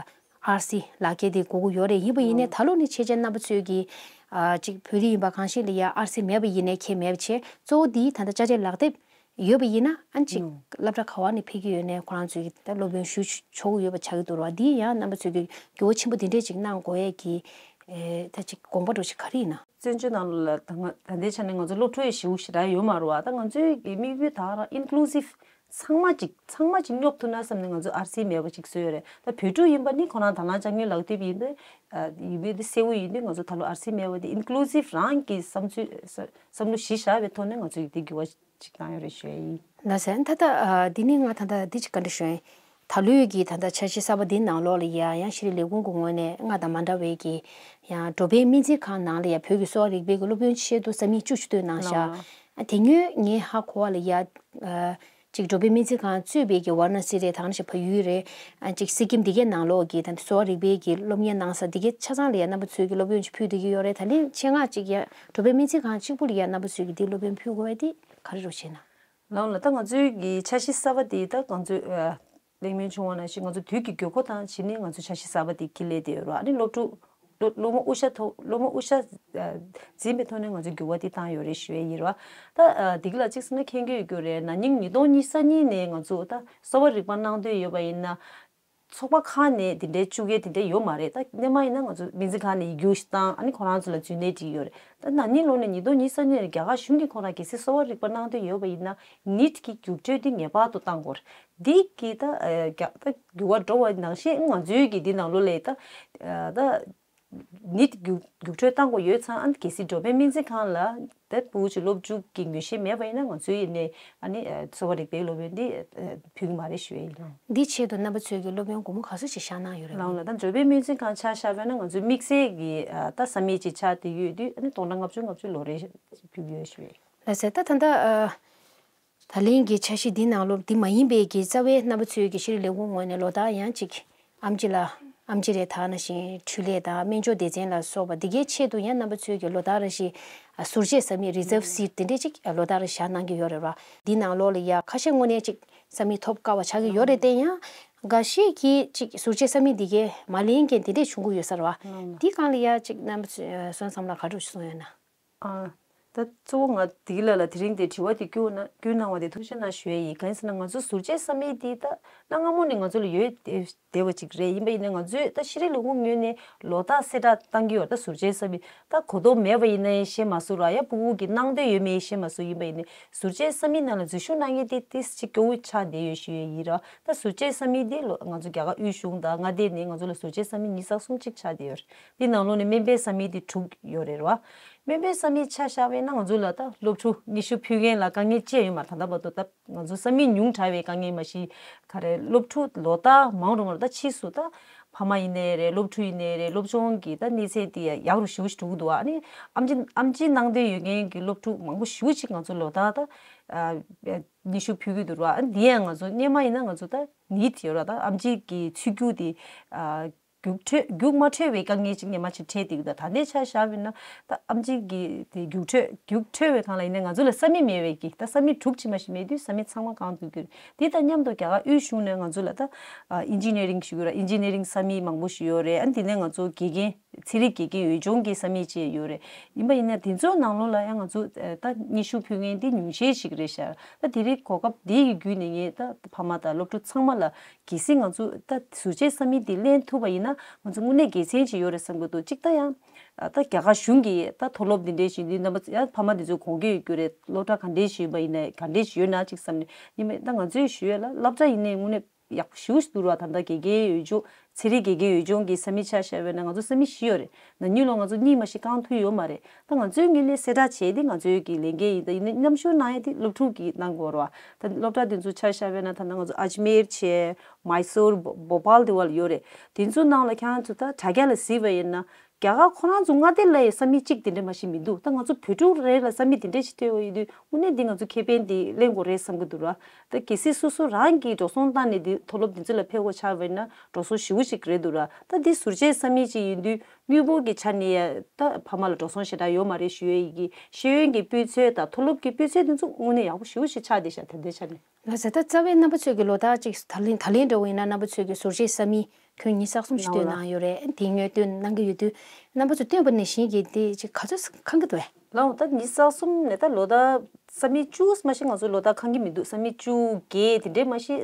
ཨར་སི་ལག་འཁྱེར་དེ་དགོས་ཀྱི་ཡོད་རེད། ཡིན་པ་ཡིན་ནའི་ད་ལོ་ནས་བྱས་རྗེས་རྣམ་པ་ཚོས་ཀྱི་ཨ་ཅིག་བོད་རིགས་ཡིན་པ་གང་ཞིག་ལ་ཡ་ཨར་སི་མེད་པ་ཡིན་ནའི་ཁྱད་མེད་པ་བྱས། གཙོ་བོ་འདི་ད་ལྟ་དཔྱ་ཁྲལ་ལག་དེབ་ཡོད་པ་ཡིན་ན་ཨ་ཅིག་ཨུ། སློབ་གྲྭ་ག་བ་ནས་ཕེབས་ཀྱི་ཡོད་ནའི་ཁོ་རང་ཚོས་ཀྱི་ད་སློབ་ཡོན་ཞུ་ཆོག་གི་ཡོད་པ་ཆགས་ཀྱི་འདུག་ར། འདི་ཡང་རྣམ་པ་ཚོས་ཀྱི་འགྱུར་བ་ཆེན་པོ་འདི་འདྲས་ཅིག་གནང་དགོས་ཡས་ཀྱི་ཨེ་ད་ཅིག་དགོངས་པ་འདྲ་ཞིག་ག་རེ་ཡིན་ན། བཙན་བྱོལ་ནང་ལ་ད་ང་ད་ལྟའི་ཆ་ནས་ང་ཚོ་སློབ་ཕྲུག་ཡང་ཞེ་པོ་ཞེ་དྲག་ཡོད་མ་རེད་བ། ད་ང་ཚོའི་གི་དམིགས་ཡུལ་ད་རང་ཨིན་ཀུ་ལུ་སིབ་ཚང་མ་ཅིག་ཚང་མ་ཅིག་སྙོབ་ཐུབ་ན་བསམ་ནས་ང་ཚོ་ཨར་སི་མེད་པ་ཅིག་བཟོས་ཡོད་རེད། ད་བོད་ཕྲུག་ཡིན་པ་ནི་ཁོ་རང་དང་བླངས་དཔྱ་དངུལ་ལག་དེབ་ཡིན་དུས་ཨ་ཡིན་པའི་དེ་གསལ་བོ་ཡིན་དུས་ང་ཚོ་ད་ལོ་ཨར་སི་མེད་པ་དེ་ཨིན་ཀུ་ལུ་སིབ་རང་གི་བསམ་ཚུལ་བསམ་བློ་གཞི་བཞག་པའི་ཐོག་ནས་ང་ཚོ་ཡིག་དེབ་འགྱུར་བ་ཅིག་བཏང་ཡོད་རེད་ཞུ་ཡ་ཡིན། ལགས་སོ། ད་ལྟ་ཨ་འདི་ནི་ང་ད་ལྟ་འདི་ཅིག་བཀའ་འདྲི་ཞུ་ཡིན། ད་ལོའི་གི་ད་ལྟ་འཆར་གཞི་གསར་པ་འདི་ནང་ལོགས་ལ་ཡ་ཡང་ཤེས་རིག་ལས་ཁུངས་ཀྱི་ངོས་ནས་སྔར་དང་མ་འདྲ་བའི་གི་ཡང་འགྲོ་ཕན་སྨན་རྩིས་ཁང་ནང་ལ་ཡ་བོད་ཀྱི་གསོ་བ་རིག་པའི་གི་སློབ་ཡོན་ཆེད་དུ་ས་མིག་བཅུ་ཞིག་བཏོན་གནང་ཤག་ལགས། ཨ་དེ་སྔོན་ངས་ཧ་གོ་བ་ལ་ཡ་ཨ་ཅིག་འགྲོ་ཕན་སྨན་རྩིས་ཁང་གཙོས་པའི་གི་ཝཱ་ར་ཎ་སི་རེད། ད་ག་ནང་བཞིན་བལ་ཡུལ་རེད། ཨ་ཅིག་སི་ཀིམ་འདི་གའི་ནང་ལོགས་ཀྱི་ད་གསོ་བ་རིག་པའི་གི་སློབ་གཉེར་གནང་ས་འདི་གའི་ཆ་ཚང་ལ་ཡ་རྣམ་པ་ཚོས་ཀྱི་སློབ་ཡོན་ཅིག་ཕུལ་བསྡད་ཀྱི་ཡོད་རེད། ད་ལན་ཆེད་མངགས་ཅིག་ཡ་འགྲོ་ཕན་སྨན་རྩིས་ཁང་གཅིག་པུ་ལ་ཡ་རྣམ་པ་ཚོས་ཀྱི་འདི་སློབ་ཡོན་ཕུལ་དགོས་པ་འདི་ག་རེ་རོགས་བྱས་ན། ལགས་ལགས། ད་ང་ཚོའི་གི་འཆར་གཞི་གསར་པ་འདི་ད་ང་ཚོས་ཨ་གླེང་མོལ་བྱུང་བ་ནང་བཞིན་ང་ཚོ་དུས་ཀྱི་དགོས་མཁོ་དང་བྱས་ནས་ང་ཚོ་འཆར་གཞི་གསར་པ་འདི་ཁས་ལེན་བསྡད་ཡོད་རེད། ཨ་ནི་སློབ་ཕྲུག་སློབ་སློབ་མ་དབུ་ཞྭ་ཐོག་སློབ་མ་དབུ་ཞྭ་ཨ་འཛིན་པའི་ཐོག་ནས་ང་ཚོས་འགྱུར་བ་འདི་བཏང་ཡོད་རེད་ཞུ་ཡས་ཡིན་རེད་བ། ད་ཨ་འདི་ག་ལ་གཅིག་བསམ་ན་མཁྱེན་གྱི་ཡོད་རྒྱུ་རེད། ན་ནིང་ཉིས་སྟོང་ཉི་ཤུ་རྩ་གཉིས་ནས་ང་ཚོ་ད་གསོ་བ་རིག་པ་གནང་འདོད་ཡོད་པ་ཡིན་ན། ཚོགས་པ་ཁག་ནས་དེ་འདྲའི་བཅུག་ཡས་དེ་འདྲ་ཡོད་མ་རེད། ད་སྔོན་མ་ཡིན་ན་ང་ཚོ་སྨན་རྩིས་ཁང་ནས་ཡིག་རྒྱུགས་ཤིག་བཏང་། ཨ་ནི་ཁོ་རང་ཚོ་ལ་རྫུན་གནས་བྲིས་ཡོད་རེད། ད་ན་ནིང་ལོ་ནས་ཉིས་སྟོང་ཉི་ཤུ་རྩ་གཉིས་ནས་རྒྱ་གར་གཞུང་གིས་ཁོ་རང་གལ་སྲིད་གསོ་བ་རིག་པ་གནང་འདོད་ཡོད་པ་ཡིན་ན་ནིཊ་གི་རྒྱུགས་སྤྲོད་དེ་ངེས་པར་དུ་བཏང་དགོས་རེད། འདི་གི་ད་རྒྱ་ད་འགྱུར་བ་འགྲོ་བ་ནང་བཞིན་ང་ཚོའི་གི་འདི་ནང་ལོགས་ལ་ད་ད། ནི་རྒྱུགས་རྒྱུགས་སྤྲོད་བཏང་དགོས་ཡོད་ཙང་། ཨ་ནི་གལ་སྲིད་འགྲོ་ཕན་སྨན་རྩིས་ཁང་ལ་ད་ཕྲུ་གུ་ཅིག་སློབ་ཕྲུག་གི་ངོས་བཞེས་མེད་པ་ཡིན་ན། ང་ཚོའི་ཡིན་ནའི་ཨ་ནི་གསོ་བ་རིག་པའི་སློབ་ཡོན་འདི་ཕུལ་གྱི་མ་རེད་ཞུ་ཡ་ཡིན། འདི་ཆེད་དུ་རྣམ་པ་ཚོས་ཀྱི་སློབ་ཡོན་སྒོར་མོ་ག་ཚོད་ཅིག་བཞག་གནང་ཡོད་རེད། ལགས་ལགས། ད་འགྲོ་ཕན་སྨན་རྩིས་ཁང་ཆ་བཞག་པ་ཡིན་ན། ང་ཚོའི་དམིགས་བསལ་གྱི་ད་ས་མིག་ཅིག་ཆགས་བསྡད་ཡོད་དུས། ཨ་ནི་སྟོང་ཕྲག་ལྔ་བཅུ་ལྔ་བཅུ་ལོ་རེ་ཕུལ་གྱི་ཡོད་ཞུ་ཡ་ཡིན། ལགས་སོ། ད་ད་ལྟ་ཨ། ད་ལན་གྱི་འཆར་གཞི་འདི་ནང་ལོགས་འདི་མ་ཡིན་པའི་གི་རྩ་བའི་རྣམ་པ་ཚོའི་གི་ཤེས་རིག་ལས་ཁུངས་ངོས་ནས་ལོ་ལྟར་ཡང་ཅིག་ཨེམ་ཆི་ལ་ཨེམ་ཆི་རེད། ད་ནང་བཞིན་འཕྲུལ་ལས་དང་སྨན་བཅོས་སྡེ་ཚན་ལ་སོགས་པ་འདི་གའི་ཆེད་དུ་ཡང་རྣམ་པ་ཚོའི་གི་ལོ་ལྟར་རེ་བཞིན་ཟུར་བཅད་ས་མིག་reserve seat དེ་འདྲས་ཅིག་ལོ་ལྟར་བཞག་གནང་གི་ཡོད་རེད་བ། འདི་ནང་ལོགས་ལ་ཡ་ཁ་ཤས་དངོས་གནས་ཅིག་ས་མིག་ཐོབ་དཀའ་བ་ཆགས་ཀྱི་ཡོད་རེད་དེ། ཡང་འགའ་ཤས་ཀྱིས་ཅིག་ཟུར་བཅད་ས་མིག་འདི་གའི་མ་ལེན་མཁན་དེ་འདྲས་བྱུང་གི་ཡོད་ས་རེད་བ། འདི་སྒང་ལ་ཡ་ཅིག་རྣམ་པ་ཚོས་བསམ་བློ་ག་འདྲ་ཞིག་གསུངས་ཡོད་ན། ཨ། ད་གཙོ་བོ་ང་དེ་ལ་ལ་དེ་རིང་དེ་དྲི་བ་དེ་བསྐྱོན་གནང་བ་དེ་ཐུགས་རྗེ་གནང་ཞུ་ཡ་ཡིན། གང་ཡིན་ཟེར་ན། ང་ཚོ་ཟུར་བཅད་ས་མིག་དེ་ད་གནའ་སྔ་མོ་ནས་ང་ཚོ་ལ་ཡོད་བསྡད་པ་ཅིག་རེད། ཡིན་པ་ཡིན་ན་ང་ཚོས་ད་ཤེས་རིག་ལས་ཁུངས་ངོས་ནས་ལོ་ལྟར་གསལ་བསྒྲགས་བཏང་གི་ཡོད། ད་ཟུར་བཅད་ས་མིག་ད་གོ་རྟོགས་མེད་པ་ཡིན་ན་ཡང་ཤེས་མ་སོང་ར། ཡ་ཕྲུ་གུ་གི་གནང་འདོད་ཡོད་མེད་ཤེས་མ་སོང་། ཡིན་པ་ཡིན་ན་ཟུར་བཅད་ས་མིག་ནང་ལ་འཛུལ་ཞུགས་གནང་མཁན་དེ་ཏོག་ཙམ་ཅིག་སྐྱོ་བོ་ཆགས་བསྡད་ཡོད་ཞུ་ཡ་ཡིན་ར། ད་ཟུར་བཅད་ས་མིག་དེ་ལོ་ང་ཚོ་རྒྱ་གར་དབུས་གཞུང་དང་མངའ་སྡེ་ནས་ང་ཚོ་ལ་ཟུར་བཅད་ས་མིག་ཉི་ཤུ་རྩ་གསུམ་ཅིག་ཆགས་བསྡད་ཡོད་རེད། དེ་ནང་ལོགས་ནས་སྨན་པའི་ས་མིག་དེ་དྲུག་ཡོད་རེད་ར། སྨན་པའི་ས་མིག་ཆ་བཞག་པ་ཡིན་ན། ང་ཚོ་ལ་ད་སློབ་ཕྲུག་སྙན་ཞུ་ཕུལ་མཁན་ལ་དཀའ་ངལ་ཅི་ཡང་ཡོད་མ་རེད། ད་ལྟ་བར་དུ་ད་ང་ཚོ་ས་མིག་ཉུང་དྲགས་པའི་དཀའ་ངལ་མ་གཞི་ག་རེ། སློབ་ཕྲུག་ལོ་ལྟར་མང་རུང་བར་ད་ཕྱིས་སུ་ད་ཕ་མ་ཡིན་ནའི་རེད། སློབ་ཕྲུག་ཡིན་ནའི་རེད། སློབ་སྦྱོང་གི་ད་གནས་ཚད་དེ་ཡག་རུ་ཞེ་པོ་ཞིག་འགྲོ་གི་འདུག་བ། ཨ་ནི་ཨེམ་ཆི་ཨེམ་ཆི་གནང་འདོད་ཡོད་མཁན་གྱི་སློབ་ཕྲུག་མང་པོ་ཞེ་པོ་ཅིག་ང་ཚོ་ལོ་ལྟར་ད་ཨ་སྙན་ཞུ་ཕུལ་གྱི་འདུག་བ། ཨ་ནི་དེ་ཡང་ང་ཚོ་སྔོན་མ་ཡིན་ན་ང་ཚོ་ད་ནི་ཊི་ཡོད་ར། ད་ཨེམ་ཆི་གི་ཚུད་རྒྱུ་དེ་ཨ་རྒྱུགས་འཕྲོད་རྒྱུགས་མ་འཕྲོད་པའི་དཀའ་ངལ་ཅིག་སྔོན་མ་ཅིག་འཕྲད་བསྡད་ཀྱི་འདུག། ད་ལྟའི་ཆ་བཞག་པ་ཡིན་ན་ད་ཨེམ་ཆི་གི་དེ་རྒྱུགས་འཕྲོད་རྒྱུགས་འཕྲོད་པའི་སྒང་ལ་ཡིན་ནའི་ང་ཚོ་ལ་ས་མིག་མེད་པའི་གི། ད་ས་མིག་དྲུག་ཅིག་མ་གཞི་མེད་དུས་ས་མིག་ཚང་མ་གང་ཐུབ་ཀྱི་རེད། དེ་དང་མཉམ་དུ་རྒྱ་གར་དབུས་གཞུང་ནས་ང་ཚོ་ལ་ད་ཨ་ཨིན་ཇི་ནི་ཡ་རིང་ཞུ་གི་ར། ཨིན་ཇི་ནི་ཡ་རིང་ས་མིག་མང་པོ་ཞིག་ཡོད་རེད། ཨ་ནི་དེ་ནས་ང་ཚོ་དགེ་རྒན་ཚན་རིག་དགེ་རྒན་འོས་སྦྱོང་གི་ས་མིག་བཅས་ཡོད་རེད། ཡིན་པ་ཡིན་ན་དེ་ཚོའི་ནང་ལོགས་ལ་ཡང་ང་ཚོ་ཨ་ད་སྙན་ཞུ་ཕུལ་མཁན་དེ་ཉུང་ཤས་ཤིག་རེད་ཤག། ད་དེ་རིང་གོ་སྐབས་དེ་ཡི་བརྒྱུད་ནས་ངས་ད་ཕ་མ་དང་སློབ་ཕྲུག་ཚང་མ་ལ། གལ་སྲིད་ང་ཚོ་ད་ཟུར་བཅད་ས་མིག་འདི་ལེན་ཐུབ་པ་ཡིན་ན་ང་ཚོ་དངོས་གནས་དགེ་མཚན་ཅིག་ཡོད་རེད་བསམ་གྱི་འདུག། གཅིག་ད་ཡང་ད་རྒྱ་གར་གཞུང་གིས་ད་མཐོ་སློབ་འདི་འདྲའི་ཞིག་འདི་རྣམ་པ་ཡང་ཕ་མ་འདི་ཚོ་དགོངས་འགལ་ཡོད་རྒྱུ་རེད། སློབ་གྲྭ་ག་འདྲའི་ཞིག་ཡོད་པ་ཡིན་ནའི་ག་འདྲའི་ཞིག་ཡོད་ན་ཅིག་བསམ་ནས། ཡིན་པས་ད་ང་ཚོས་ཞུ་ཡས་ལ་སློབ་གྲྭ་ཡིན་ནའི་དངོས་གནས་ཡག་པོ་ཞེ་པོ་ཞིག་འདུག་ར། ད་ལྟ་དགེ་རྒན་འོས་སྦྱོང་ཚན་རིག་དགེ་རྒན་འོས་སྦྱོང་གི་ས་མིག་ཆ་བཞག་པ་ཡིན་ན་ང་ཚོ་ས་མིག་བཞི་ཡོད་རེད། ན་ནིང་ལོ་ང་ཚོ་གཉིས་མ་གཞི་བསྐང་ཐུབ་ཡོད་མ་རེད། ད་ང་ཚོའི་ངོས་ནས་གསལ་བསྒྲགས་བྱས་ཏེ་ང་ཚོའི་གི་ལས་འགན་ཡིན། ད་ཡིན་ན་མཉམ་ཞུགས་གནང་ཡས་དེ་སློབ་ཕྲུག་གིས་གནང་དགོས་རེད་བ། ད་སློབ་གྲྭ་དེ་ཚོ་ཆ་བཞག་པ་ཡིན་ན་ད་ལྟ་ང་ཚོ་ཨཇ་མེར་བྱས། མའི་སོར། བོ་བྷོ་པཱལ་དེ་བ་ལ་ཡོད་རེད། དེ་ཚོ་ནང་ལ་ཁྱེད་རང་ཚོ་ད་དྲ་རྒྱ་ལ་གཟིགས་པ་ཡིན་ན་རྒྱ་གར་ཁོ་རང་ཚོ་མངའ་སྡེ་ལ་ཡང་ས་མིག་གཅིག་དེ་འདྲ་མ་གཞི་མི་འདུག། ད་ང་ཚོ་བོད་ཕྲུག་རེ་ལ་ས་མིག་དེ་འདྲ་ཞིག་སྤྲད་པ་ཡིན་དུས་དངོས་གནས་འདི་ང་ཚོ་ཁེ་ཕན་དེ་ལེན་དགོས་རེད་བསམ་གྱི་འདུག་ར། ད་གལ་སྲིད་སོ་སོ་རང་གིས་འགྲོ་སོང་བཏང་ནས་འདི་མཐོ་སློབ་དེ་ཚོ་ལ་ཕེབས་དགོས་ཆགས་པ་ཡིན་ན་འགྲོ་སོང་ཞེ་པོ་ཞིག་རེད་འདུག་ར། ད་འདི་ཟུར་བཅད་ས་མིག་ཅིག་ཡིན་དུས། དངུལ་འབོར་གྱི་ཆ་ནས་ཡ་ད་ཕ་མ་ལ་འགྲོ་སོང་ཞེ་དྲག་ཡོད་མ་རེད་ཞུ་ཡས་ཡིན་གྱི། ཤེས་ཡོན་གྱི་སྤུས་ཚད་དང་མཐོ་སློབ་ཀྱི་སྤུས་ཚད་དེ་ཚོ་དངོས་གནས་ཡག་པོ་ཞེ་པོ་ཞིག་ཆགས་བསྡད་ཤག་ད་ལྟའི་ཆ་ནས། ལགས་སོ། ད་རྩ་བའི་རྣམ་པ་ཚོས་ཀྱི་ལོ་ལྟར་ཅིག་ད་ལན་ད་ལན་འདྲ་བོ་ཡིན་ན་རྣམ་པ་ཚོས་ཀྱི་ཟུར་བཅད་ས་མིག་ཁྱོན་ཉི་ཤུ་རྩ་གསུམ་ཞིག་ལགས་བཏོན་ལགས། གནང་ཡོད་རེད། དེ་སྔོན་བཏོན་གནང་གི་ཡོད་དུས་རྣམ་པ་ཚོས་བཏོན་པ་ནང་བཞིན་གྱི་དེ་ཅིག་ག་ཚོད་ཁེངས་ཀྱི་འདུག་བས། ལགས་འོང་། ད་ཉི་ཤུ་རྩ་གསུམ་ནས་ད་ལོ་ལྟར་ས་མིག་བཅུ་མ་གཞི་ང་ཚོ་ལོ་ལྟར་ཁེངས་ཀྱི་མི་འདུག། ས་མིག་བཅུ་བརྒྱད་དེ་འདྲས་མ་གཞི་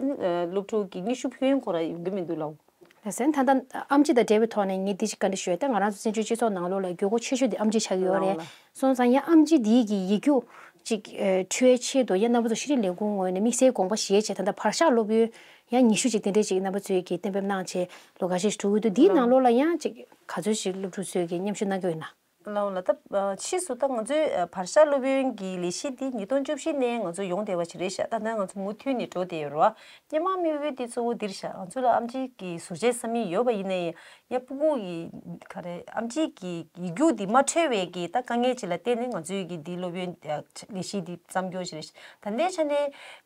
སློབ་ཕྲུག་གི་སྙན་ཞུ་ཕུལ་ཡོན་ཁོ་རང་ཡོང་གི་མི་འདུག་ལགས། ལགས་སོ། ད་ལྟ་ཨེམ་ཆི་དང་འབྲེལ་བའི་ཐོག་ནས་ངས་འདི་ཞིག་བཀའ་འདྲི་ཞུ་ཡ། ད་ང་རང་ཚོ་བཙན་བྱོལ་སྤྱི་ཚོགས་ནང་ལོགས་ལ་དགོས་མཁོ་ཆེ་ཤོས་དེ་ཨེམ་ཆི་ཆགས་ཀྱི་ཡོད་རེད། ལགས་ལགས། སོང་ཙང་ཡང་ཨེམ་ཆི་འདིའི་གི་ཡིག་རྒྱུགས་ཅིག་ཨ་འཕྲོད་ཆེད་དུ་ཡང་རྣམ་པ་ཚོ་ཤེས་རིག་ལས་ཁུངས་ངོས་ནས་དམིགས་བསལ་དགོངས་པ་བཞེས་བྱས། ད་ལྟ་བར་ཤག་སློབ་ཡོན་ཡང་ཉི་ཤུ་ཅིག་དེ་འདྲས་ཅིག་རྣམ་པ་ཚོས་ཀྱིས་གཏན་འབེབས་གནང་བྱས་ལོ་འགའ་ཤས་ཤིག་འགྲོ་གི་འདུག། འདིའི་ནང་ལོགས་ལ་ཡང་ཅིག་ག་ཚོད་ཅིག་སློབ་ཕྲུག་ཚོས་ཀྱིས་མཉམ་ཞུགས་གནང་གི་ཡོད་ན། ལགས་འོང་ལགས། ད་ཕྱིས་སུ་ད་ང་ཚོའི་བར་ཤག་སློབ་ཡོན་གྱི་ལས་གཞི་འདི་ཉིས་སྟོང་བཅུ་བཞི་ནས་ང་ཚོ་ཡོང་བསྡད་པ་ཞིག་རེད་ཤག། ད་ལྟ་ང་ཚོ་མུ་མཐུད་ནས་འགྲོ་བསྡད་ཡོད་རེད་བ། སྔོན་མ་དམིགས་ཡུལ་འདི་གཙོ་བོ་འདིར་ཤག། ང་ཚོ་ལ་ཨེམ་ཆི་གི་ཟུར་བཅད་ས་མིག་ཡོད་པ་ཡིན་ན་ཡང་ཡ་ཕྲུ་གུ་ཡི་ག་རེ་ཨེམ་ཆི་གི་ཡིག་རྒྱུགས་འདི་མ་འཕྲོད་པའི་གི་ད་དཀའ་ངལ་ཅིག་ལ་བརྟེན་ནས་ང་ཚོའི་གི་འདི་སློབ་ཡོན་ལས་གཞི་འདི་བརྩམས་རྒྱུ་ཞིག་རེད་ཤག། ད་ལྟའི་ཆ་ནས་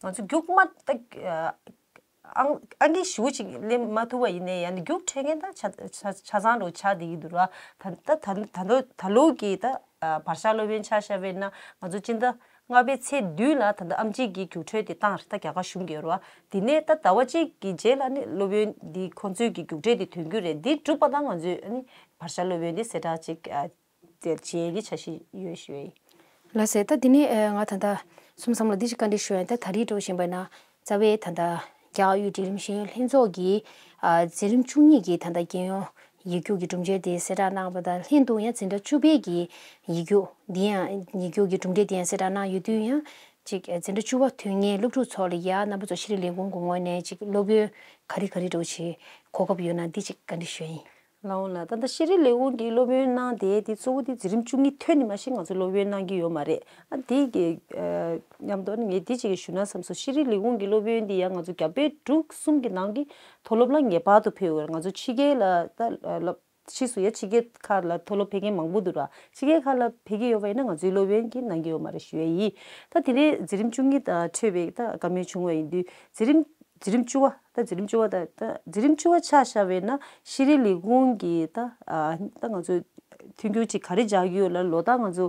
ང་ཚོ་རྒྱུགས་མ་ད་ཨང་ཨང་ཀི་ཞེ་པོ་ཅིག་ལེན་མ་ཐུབ་པ་ཡིན་ནའི་ཡང་ན་རྒྱུགས་འཕྲོད་མཁན་ད་ཆ་ཆ་ཆ་ཚང་འགྲོ་ཆགས་བསྡད་ཀྱི་འདུག་ར། ད་ད་ད་ད་ལོ་ད་ལོ་གི་ད་བར་ཤག་སློབ་ཡོན་ཆ་བཞག་པ་ཡིན་ན་ང་ཚོ་སྤྱི་ཟླ་ལྔ་པའི་ཚེས་བདུན་ལ་ད་ལྟ་ཨེམ་ཆི་གི་རྒྱུགས་འཕྲོད་དེ་བཏང་རེད། ད་རྒྱ་གར་གཞུང་གིས་རེད་བ། དེ་ནས་ད་ཟླ་བ་གཅིག་གི་རྗེས་ལ་ནི་སློབ་ཡོན་འདི་ཁོང་ཚོས་ཀྱི་རྒྱུགས་འབྲས་དེ་ཐོན་རྒྱུ་རེད། འདི་གྲུབ་པ་དང་ང་ཚོས་ནི་བར་ཤག་སློབ་ཡོན་འདི་གསལ་བསྒྲགས་ཅིག་ཨ། དེར་བྱེད་ཀྱི་འཆར་གཞི་ཡོད་ཞུ་ཡ་ཡིན། ལགས་སོ། ད་འདི་ནས་ཨ་ང་ད་ལྟ་གསུམ་མཚམས་ལ་འདི་ཞིག་བཀའ་འདྲི་ཞུ་ཡ་ཡིན། ད་ད་རེས་འགྲོ་བཞིན་པ་ན་རྩ་བའི་ད་ལྟ་རྒྱ་གར་དབུས་འབྲིང་རིམ་ཤེས་ཡོན་ལྷན་ཚོགས་ཀྱིས་ཨ་འཛིན་རིམ་བཅུ་གཉིས་ཀྱི་ད་ལྟ་རྒྱལ་ཡོངས་ཡིག་རྒྱུགས་ཀྱི་གྲུབ་འབྲས་དེ་གསལ་བསྒྲགས་གནང་བ་དང་ལྷན་དུ་ཡང་འཛིན་གྲྭ་བཅུ་པའི་གི་ཡིག་རྒྱུགས་འདི་ཡང་ཡིག་རྒྱུགས་ཀྱི་གྲུབ་འབྲས་དེ་ཡང་གསལ་བསྒྲགས་གནང་ཡོད་དུས་ཡང་ཅིག་འཛིན་གྲྭ་བཅུ་པ་ཐོན་མཁན་སློབ་ཕྲུག་ཚོ་ལ་ཡ་རྣམ་པ་ཚོ་ཤེས་རིག་ལས་ཁུངས་ཀྱི་ངོས་ནས་ཅིག་སློབ་ཡོན་ག་རེ་ག་རེ་འདྲ་བོ་ཞིག་གོ་སྐབས་ཡོད་ན་འདི་ཅིག་བཀའ་འདྲི་ཞུ་ཡ་ཡིན། ལགས་འོང་ལགས། ད་ལྟ་ཤེས་རིག་ལས་ཁུངས་ཀྱི་སློབ་ཡོན་གནང་བསྡད་དེ་གཙོ་བོ་དེ་འཛིན་རིམ་བཅུ་གཉིས་ཐོན་ནས་མ་གཞི་ང་ཚོ་སློབ་ཡོན་གནང་གི་ཡོད་མ་རེད། ཨ་དེ་གི་ཨ་མཉམ་དུ་ངས་དེ་གཅིག་ཞུ་ན་བསམ་སོང་། ཤེས་རིག་ལས་ཁུངས་ཀྱི་སློབ་ཡོན་དེ་ཡང་ང་ཚོ་རྒྱ་བལ་འབྲུག་གསུམ་གྱི་ནང་གི་མཐོ་སློབ་ལ་ངེས་པར་དུ་ཕེབས་དགོས་རེད། ང་ཚོ་ཕྱི་རྒྱལ་ལ་ད་ལབ་ཕྱིས་སུ་ཡ་ཕྱི་རྒྱལ་ཁག་ལ་མཐོ་སློབ་ཕེབས་མཁན་མང་པོ་འདུག་ར། ཕྱི་རྒྱལ་ཁག་ལ་ཕེབས་ཀྱི་ཡོད་པ་ཡིན་ན་ང་ཚོའི་སློབ་ཡོན་གྱི་གནང་གི་ཡོད་མ་རེད་ཞུ་ཡས་ཡིན། ད་དེ་ནས་འཛིན་རིམ་བཅུ་གཉིས་དང་འཕྲད་པའི་ད་བཀའ་མོལ་བྱུང་བ་ཡིན་དུས་འཛིན་རིམ་འཛིན་རིམ་བཅུ་པ་ད་འཛིན་རིམ་བཅུ་པ་ད་ད་འཛིན་རིམ་བཅུ་པ་ཆ་བཞག་པ་ཡིན་ན་ཤེས་རིག་ལས་ཁུངས་ཀྱི་ད་ཨ་ད་ང་ཚོ་མཐུན་འགྱུར་ཅིག་ག་རེ་སྦྱར་གྱི་ཡོད་ལ་ལོ་ལྟར་ང་ཚོ་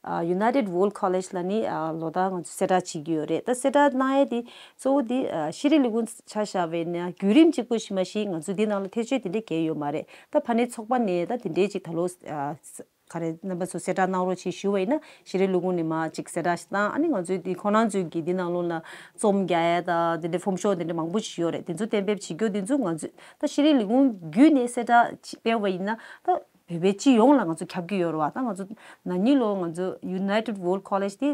ཨ་United World College ལ་ནི་ཨ་ལོ་ལྟར་ང་ཚོ་གསལ་བསྒྲགས་བྱེད་ཀྱི་ཡོད་རེད། ད་གསལ་བསྒྲགས་གནང་ཡས་དེ་གཙོ་བོ་དེ་ཨ་ཤེས་རིག་ལས་ཁུངས་ཆ་བཞག་པ་ཡིན་ན་བརྒྱུད་རིམ་གཅིག་པུ་ཞིག་མ་གཞི་ང་ཚོ་འདི་ནང་ལ་ཐེ་བྱུས་དེ་འདྲ་བཀལ་ཡོད་མ་རེད། ད་ཕ་ནས་ཚོགས་པ་ནས་ད་དེ་འདྲའི་ཅིག་ད་ལོ་ཨ་ག་རེ་རྣམ་པ་ཚོ་གསལ་བསྒྲགས་གནང་རོགས་བྱེད་ཞུ་བ་ཡིན་ན་ཤེས་རིག་ལས་ཁུངས་ནས་མར་ཅིག་གསལ་བསྒྲགས་ཤིག་བཏང་། ཨ་ནི་ང་ཚོའི་འདི་ཁོ་རང་ཚོའི་གི་འདི་ནང་ལོགས་ལ་རྩོམ་རྒྱག་ཡ་དང་དེ་འདྲའི་ཕོམ་ཤོག་དེ་འདྲ་མང་པོ་ཞིག་ཡོད་རེད། དེ་ཚོ་གཏན་འབེབས་བྱེད་རྒྱུ་དེ་ཚོ་ང་ཚོས་ད་ཤེས་རིག་ལས་ཁུངས་བརྒྱུད་ནས་གསལ་བསྒྲགས་ཅིག་སྤེལ་བ་ཡིན་ན་ད་བོད་པའི་སྤྱི་ཡོངས་ལ་ང་ཚོ་ཁྱབ་ཀྱི་ཡོད་རེད་བ། ད་ང་ཚོ་ན་ནིང་ལོ་ང་ཚོ་United World College དེ་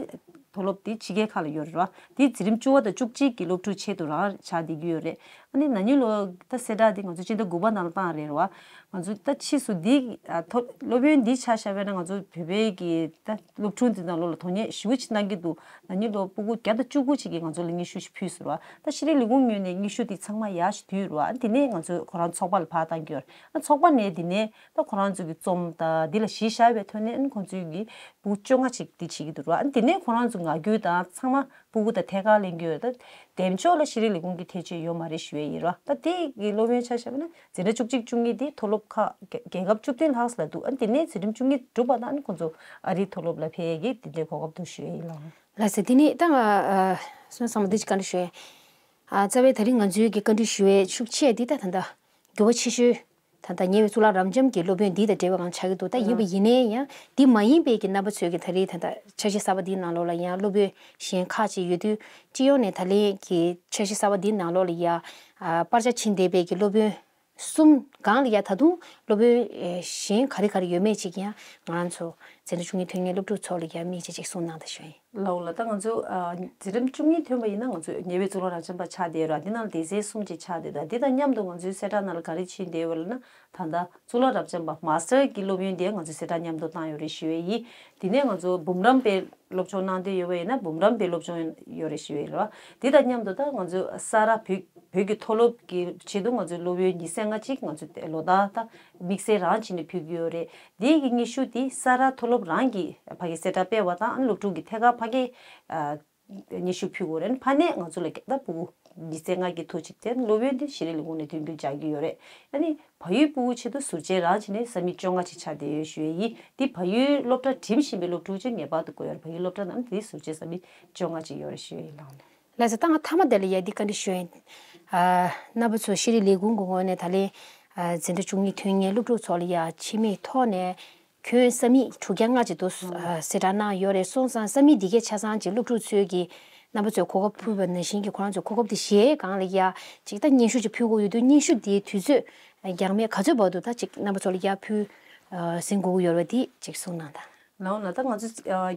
མཐོ་སློབ་དེ་ཕྱི་རྒྱལ་ཁག་ལ་ཡོད་རེད་བ། དེ་འཛིན་རིམ་བཅུ་པ་དང་བཅུ་གཅིག་གི་སློབ་ཕྲུག་ཆེད་དུ་རང་ཆགས་བསྡད་ཀྱི་ཡོད་རེད། ཨ་ནི་ན་ནིང་ལོ་ད་གསལ་བསྒྲགས་དེ་ང་ཚོ་སྤྱི་ཟླ་དགུ་པ་ནང་ལ་བཏང་རེད་བ། ང་ཚོ་ད་ཕྱིས་སུ་འདི་ཨ་མཐོ་སློབ་ཡོན་འདི་ཆ་བཞག་པ་ན་ང་ཚོ་བོད་པའི་གི་ད་སློབ་ཕྲུག་འདི་ནང་ལོགས་ལ་དོན་གཉེར་ཞེ་པོ་ཅིག་གནང་གི་འདུག་ན་ནིང་ལོ་སྤུ་གུ་བརྒྱ་དང་བཅུ་དགུ་ཅིག་གིས་ང་ཚོ་ལ་སྙན་ཞུ་ཞིག་ཕུལ་ཟེར་བ། ད་ཤེས་རིག་ལས་ཁུངས་ངོས་ནས་སྙན་ཞུ་འདི་ཚང་མ་ཡག་ཞིག་བསྡུས་རེད་བ། ཨ་དེ་ནས་ང་ཚོ་ཁོ་རང་ཚོགས་པ་ལ་ཕར་བཏང་གི་ཡོད་རེད། ཨ་ཚོགས་པ་ནས་དེ་ནས་ད་ཁོ་རང་ཚོ་གི་རྩོམ་དང་འདི་ལ་གཞི་བཞག་པའི་ཐོག་ནས་ཨ་ནི་ཁོང་ཚོའི་གི་སྤུ་གུ་བཅོ་ལྔ་ཅིག་འདི་བྱེད་ཀྱི་འདུག་ར། ཨ་ནི་དེ་ནས་ཁོ་རང་ཚོ་ངག་རྒྱུན་དང་ཚང་མ་སྤུ་གུ་དང་ཐད་ཀར་ལེན་གྱི་ཡོད། ད་འདེམས་ཕྱོགས་ལ་ཤེས་རིག་ལས་ཁུངས་ཀྱི་ཐེ་བྱུས་ཡོད་མ་རེད་ཞུ་ཡས་ཡིན་ར། ད་དེ་གི་སློབ་ཡོན་ཆ་བཞག་པ་ན་འཛིན་གྲྭ་བཅུ་གཅིག་བཅུ་གཉིས་དེ་མཐོ་སློབ་ཁག་རྒྱལ་ཁབ་བཅུ་བདུན་ལྷག་ཙམ་ལ་འདུག་ཨ་ནི་དེ་ནས་འཛིན་རིམ་བཅུ་གཉིས་གྲུབ་པ་དང་ཨ་ནི་ཁོང་ཚོ་ཨ་རིའི་མཐོ་སློབ་ལ་ཕེབས་ཡས་ཀྱི་དེ་འདྲའི་གོ་སྐབས་འདུག་ཞུ་ཡས་ཡིན་ལགས། ལགས་སེ། དེ་ནས་ད་ང་ཨ་སོན་བསམ་བློ་འདི་ཅིག་བཀའ་འདྲི་ཞུ་ཡས། ཨ་རྩ་བའི་ད་རིང་ང་ཚོའི་གི་བཀའ་འདྲི་ཞུ་ཡས་ཤུགས་ཆེ་འདི་ད་ད་ལྟ་འགྱུར་བ་ཆེ་ཤོས་ད་ལྟ་ཉེ་བའི་གཙུག་ལག་རབ་འབྱམས་ཀྱི་སློབ་ཡོན་འདི་དང་འབྲེལ་བའི་ངང་ཆགས་ཀྱི་འདུག་ད་ཡིན་པ་ཡིན་ནའི་ཡང་འདི་མ་ཡིན་པའི་གི་རྣམ་པ་ཚོའི་གི་ད་རེས་ད་ལྟ་འཆར་གཞི་གསར་པ་འདིའི་ནང་ལོགས་ལ་ཡང་སློབ་ཡོན་གཞན་ཁག་ཅིག་ཡོད་དུས་སྤྱི་ཡོངས་ནས་ད་ལན་གི་འཆར་གཞི་གསར་པ་འདིའི་ནང་ལོགས་ལ་ཡ་ཨ་སྤར་ཆ་ཕྱིན་བསྡད་པའི་གི་སློབ་ཡོན་གསུམ་སྒང་ལ་ཡ་ད་དུང་སློབ་ཡོན་ཨེ་གཞན་ག་རེ་ག་རེ་ཡོད་མེད་ཅིག་ཡང་ང་རང་ཚོ་འཛིན་གྲྭ་བཅུ་གཉིས་ཐོན་མཁན་སློབ་ཕྲུག་ཚོ་ལ་ཡ་མིག་ཅིག་ཅིག་གསུངས་གནང་དང་ཞུ་ཡིན། ལའོ་ལ་ད་ང་ཚོ་ཨ་འཛིན་རིམ་བཅུ་གཉིས་ཐོན་པ་ཡིན་ན་ང་ཚོ་ཉེ་བའི་གཙུག་ལག་རབ་འབྱམས་པ་ཆགས་བསྡད་ཡོད་ར། འདི་ནང་ལ་སྡེ་ཚན་གསུམ་ཅིག་ཆགས་བསྡད་ཡོད་ར། འདི་དང་མཉམ་དུ་ང་ཚོའི་གསལ་བསྒྲགས་ནང་ལ་ག་རེ་ཕྱིན་བསྡད་ཡོད་ལབ་ན་ད་ལྟ་གཙུག་ལག་རབ་འབྱམས་པ་མཱ་སི་ཊར་གྱི་སློབ་ཡོན་དེ་ང་ཚོས་གསལ་བསྒྲགས་མཉམ་དུ་བཏང་ཡོད་རེད་ཞུ་ཡས་ཡིན། དེ་ནས་ང་ཚོ་འབུམ་རམས་པའི་སློབ་སྦྱོང་གནང་འདོད་ཡོད་པ་ཡིན་ན་འབུམ་རམས་པའི་སློབ་སྦྱོང་ཡོད་རེད་ཞུ་ཡས་ཡིན་ར། འདི་དང་མཉམ་དུ་ད་ང་ཚོ་ས་རཱ་བོད་བོད་ཀྱི་མཐོ་སློབ་ཀྱི་ཆེད་དུ་ང་ཚོའི་སློབ་ཡོན་ཉི་ཤུ་རྩ་ལྔ་ཅིག་ང་ཚོས་ལོ་ལྟར་ད་དམིགས་བསལ་རང་བྱས་ནས་ཕུལ་གྱི་ཡོད་རེད། འདི་གི་སྙན་ཞུ་དེ་ས་རཱ་མཐོ་སློབ་རང་གིས་ཕ་གི་གསལ་བསྒྲགས་སྤེལ་བ་དང་སློབ་ཕྲུག་གི་ཐད་ཀར་ཕ་གི་ཨ་སྙན་ཞུ་ཕུལ་དགོས་རེད། ཕ་ནས་ང་ཚོ་ལ་ད་སྤུ་གུ་ཉི་ཤུ་རྩ་ལྔ་གི་ཐོ་གཅིག་དེ་སློབ་ཡོན་དེ་ཤེས་རིག་ལས་ཁུངས་ནས་མཐུན་འགྱུར་སྦྱར་གྱི་ཡོད་རེད། ཨ་ནི་བལ་ཡུལ་སྤུ་གུ་ཆེད་དུ་ཟུར་བཅད་རང་བྱས་ནས་ས་མིག་བཅོ་ལྔ་ཅིག་ཆགས་བསྡད་ཡོད་ཞུ་ཡས་ཡིན། འདི་བལ་ཡུལ་སློབ་གྲྭ་འགྲིམ་བཞིན་པའི་སློབ་ཕྲུག་ཚོས་ངེས་པར་དུ་དགོས་ཡོད་རེད། བལ་ཡུལ་སློབ་གྲྭ་ནང་དེའི་ཟུར་བཅད་ས་མིག་བཅོ་ལྔ་ཅིག་ཡོད་རེད་ཞུ་ཡས་ཡིན་ལགས། ལགས་སོ། ད་ང་མཐའ་མ་དེ་ལ་ཡ་འདི་བཀའ་འདྲི་ཞུ་ཡིན། ཨ་རྣམ་པ་ཚོ་ཤེས་རིག་ལས་ཁུངས་ཀྱི་ངོས་ནས་ད་ལན་ཨ་འཛིན་གྲྭ་བཅུ་གཉིས་ཐོན་མཁན་སློབ་ཕྲུག་ཚོ་ལ་ཡ་ཕྱི་མིག་ཐོག་ནས་ཁྱོན་ས་མིག་དྲུག་བརྒྱ་ལྔ་བཅུ་དུ་ཨ་གསལ་བསྒྲགས་གནང་ཡོད་རེད་སོང་ཙང་ས་མིག་འདི་གས་ཆ་ཚང་ཅིག་སློབ་ཕྲུག་ཚོས་ཀྱི་རྣམ་པ་ཚོས་གོ་སྐབས་ཕུལ་བ་ནང་བཞིན་གྱི་ཁོ་རང་ཚོས་གོ་སྐབས་དེ་བཞེས་སྒང་ལ་ཡ་ཅིག་ད་སྙན་ཞུ་ཅིག་ཕུལ་དགོས་ཡོད་དུས་སྙན་ཞུ་དེའི་དུས་ཚོད་འགྱངས་མེད་ག་ཚོད་བར་དུ་ད་ཅིག་རྣམ་པ་ཚོ་ལ་ཡ་ཕུལ་ཨ་ཟིན་དགོས་ཀྱི་ཡོད་རེད་པ་དེ་ཅིག་གསུངས་གནང་དང་། ལའོ་ལ་ད་ང་ཚོ་ཨ་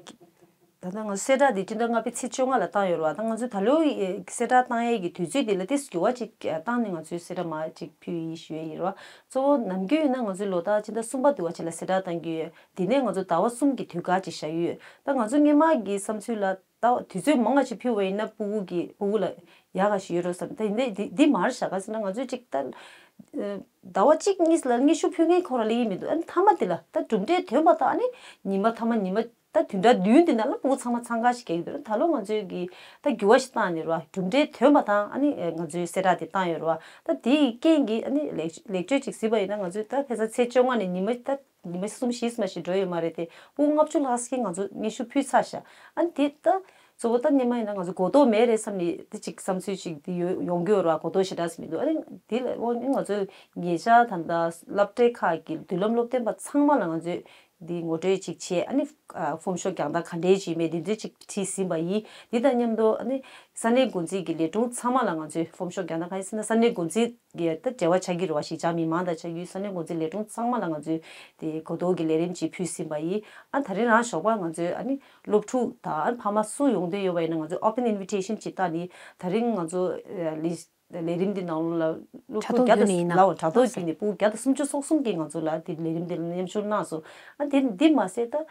ད་ལྟ་ང་ཚོ་གསལ་བསྒྲགས་འདི་སྤྱི་ཟླ་ལྔ་པའི་ཚེས་བཅོ་ལྔ་ལ་བཏང་ཡོད་རེད་བ། ད་ང་ཚོ་ད་ལོའི་གསལ་བསྒྲགས་བཏང་ཡས་ཀྱི་དུས་ཚོད་འདི་ལ་ཏོག་ཙམ་འགྱུར་བ་ཅིག་བཏང་ནས་ང་ཚོའི་གསལ་བསྒྲགས་མར་ཅིག་ཕུལ་ཡིན་ཞུ་ཡས་ཡིན་རེད་བ། གཙོ་བོ་ནམ་རྒྱུན་ཡིན་ན་ང་ཚོའི་ལོ་ལྟར་ཕྱི་ཟླ་གསུམ་པ་དུ་བ་ཅིག་ལ་གསལ་བསྒྲགས་བཏང་གི་ཡོད། འདི་ནས་ང་ཚོ་ཟླ་བ་གསུམ་གྱི་དུས་བཀག་ཅིག་བཞག་ཡོད། ད་ང་ཚོ་སྔོན་མ་གི་བསམ་ཚུལ་ལ་ད་དུས་ཚོད་མང་བ་ཞིག་ཕུལ་བ་ཡིན་ན་སྤུ་གུ་གི་སྤུ་གུ་ལ་ཡག་ག་ཞིག་ཡོད་རེད་བསམ། ད་ཡིན་ནའི་འདི་འདི་མར་བཞག་ག་ཟེར་ན་ང་ཚོས་ཅིག་ད་ཟླ་བ་གཅིག་གཉིས་ལ་སྙན་ཞུ་ཕུལ་མཁན་ཁོ་རང་སླེབས་ཀྱི་མི་འདུག་ཨ་ནི་མཐའ་མ་དེ་ལ་ད་གྲུབ་འབྲས་ཐོན་པ་དང་ཨ་ནི་ཉི་མ་མཐའ་མ་ཉི་མ་ད་བདུན་ཕྲག་བདུན་དེ་ནང་ལ་སྤུ་གུ་ཚང་མ་འཚང་ཁ་ཞིག་རྒྱག་གི་འདུག་ད་ལོ་ང་ཚོས་ཀྱི་ད་འགྱུར་བ་ཞིག་བཏང་ནས་རེད་བ། གྲུབ་འབྲས་ཐོན་པ་དང་ཨ་ནི་ང་ཚོས་གསལ་བསྒྲགས་དེ་བཏང་ཡོད་རེད་བ། ད་དེའི་རྐྱེན་གྱིས་ཨ་ནི་ལེགས་ལེགས་བཅོས་ཅིག་གཟིགས་པ་ཡིན་ན་ང་ཚོས་ད་ཁ་སང་ཚེས་བཅོ་ལྔ་ནས་ཉི་མ་ད་ཉི་མ་གསུམ་བཞི་ཙམ་ཞིག་འགྲོ་ཡོད་མ་རེད་དེ། སྤུ་གུ་ལྔ་བཅུ་ལྷག་ཅིག་ང་ཚོ་སྙན་ཞུ་ཕུལ་ཚར་ཤག་ཨ་ནི་དེ་ད་གཙོ་བོ་ད་སྔོན་མ་ཡིན་ན་ང་ཚོ་གོ་རྟོགས་མེད་རེད་བསམ་ནས་དེ་ཅིག་བསམ་ཚུལ་ཅིག་དེ་ཡོད་ཡོང་གི་ཡོད་རེད་བ། གོ་རྟོགས་ཞེ་དྲག་ཙམ་མི་འདུག་ཨ་ནི་དེ་ལ་འོ་ནི་ང་ཚོས་ཉེ་ཆར་ད་ལྟ་སློབ་གྲྭའི་ཁག་གི་མདུན་ལམ་སློབ་སྟོན་པ་ཚང་མ་ལ་ང་ཚོས་འདི་ངོ་སྤྲོད་ཅིག་བྱས། ཨ་ནི་ཨ་ཕོམ་ཤོག་རྒྱག་སྟངས་ག་འདྲས་ཅིག་མེད་འདི་འདྲས་ཅིག་བྲིས་ཟིན་པ་ཡིན། འདི་དང་མཉམ་དུ་ཨ་ནི་ས་གནས་འགོ་འཛིན་གྱི་ལས་དྲུང་ཚང་མ་ལ་ང་ཚོས་ཕོམ་ཤོག་རྒྱག་སྟངས་ག་རེ་ཟེར་ན་ས་གནས་འགོ་འཛིན་གྱི་ད་འབྲེལ་བ་ཆགས་ཀྱི་རེད་བ། གཞིས་ཆགས་མི་མང་དང་ཆགས་ཀྱི་ས་གནས་འགོ་འཛིན་ལས་དྲུང་ཚང་མ་ལ་ང་ཚོས་དེ་གོ་རྟོགས་ཀྱི་ལས་རིམ་ཅིག་ཕུལ་ཟིན་པ་ཡིན། ཨ་ད་རིང་རང་ཞོགས་པ་ང་ཚོས་ཨ་ནི་སློབ་ཕྲུག་དང་ཨ་ནི་ཕ་མ་སུ་ཡོང་འདོད་ཡོད་པ་ཡིན་ན་ང་ཚོས་open invitation ཅིག་བཏང་ནས་ད་རིང་ང་ཚོ་ལི་ ལས་རིམ་འདི་ནང་ལོགས་ལ་སློབ་དྲ་ཕྲུག་ཐོག་བརྒྱ་དང་བརྒྱུད་ནས་ཡིན་ན། ལའོ་དྲ་ཐོག་བརྒྱུད་ནས་ཕྲུ་གུ་བརྒྱ་དང་སུམ་ཅུ་སོ་གསུམ་གྱིས་ང་ཚོ་ལ་འདི་ལས་རིམ་འདི་ལ་མཉམ་ཞུགས་གནང་སོང་། ཨ་འདི་འདི་མ་ཟད་ད་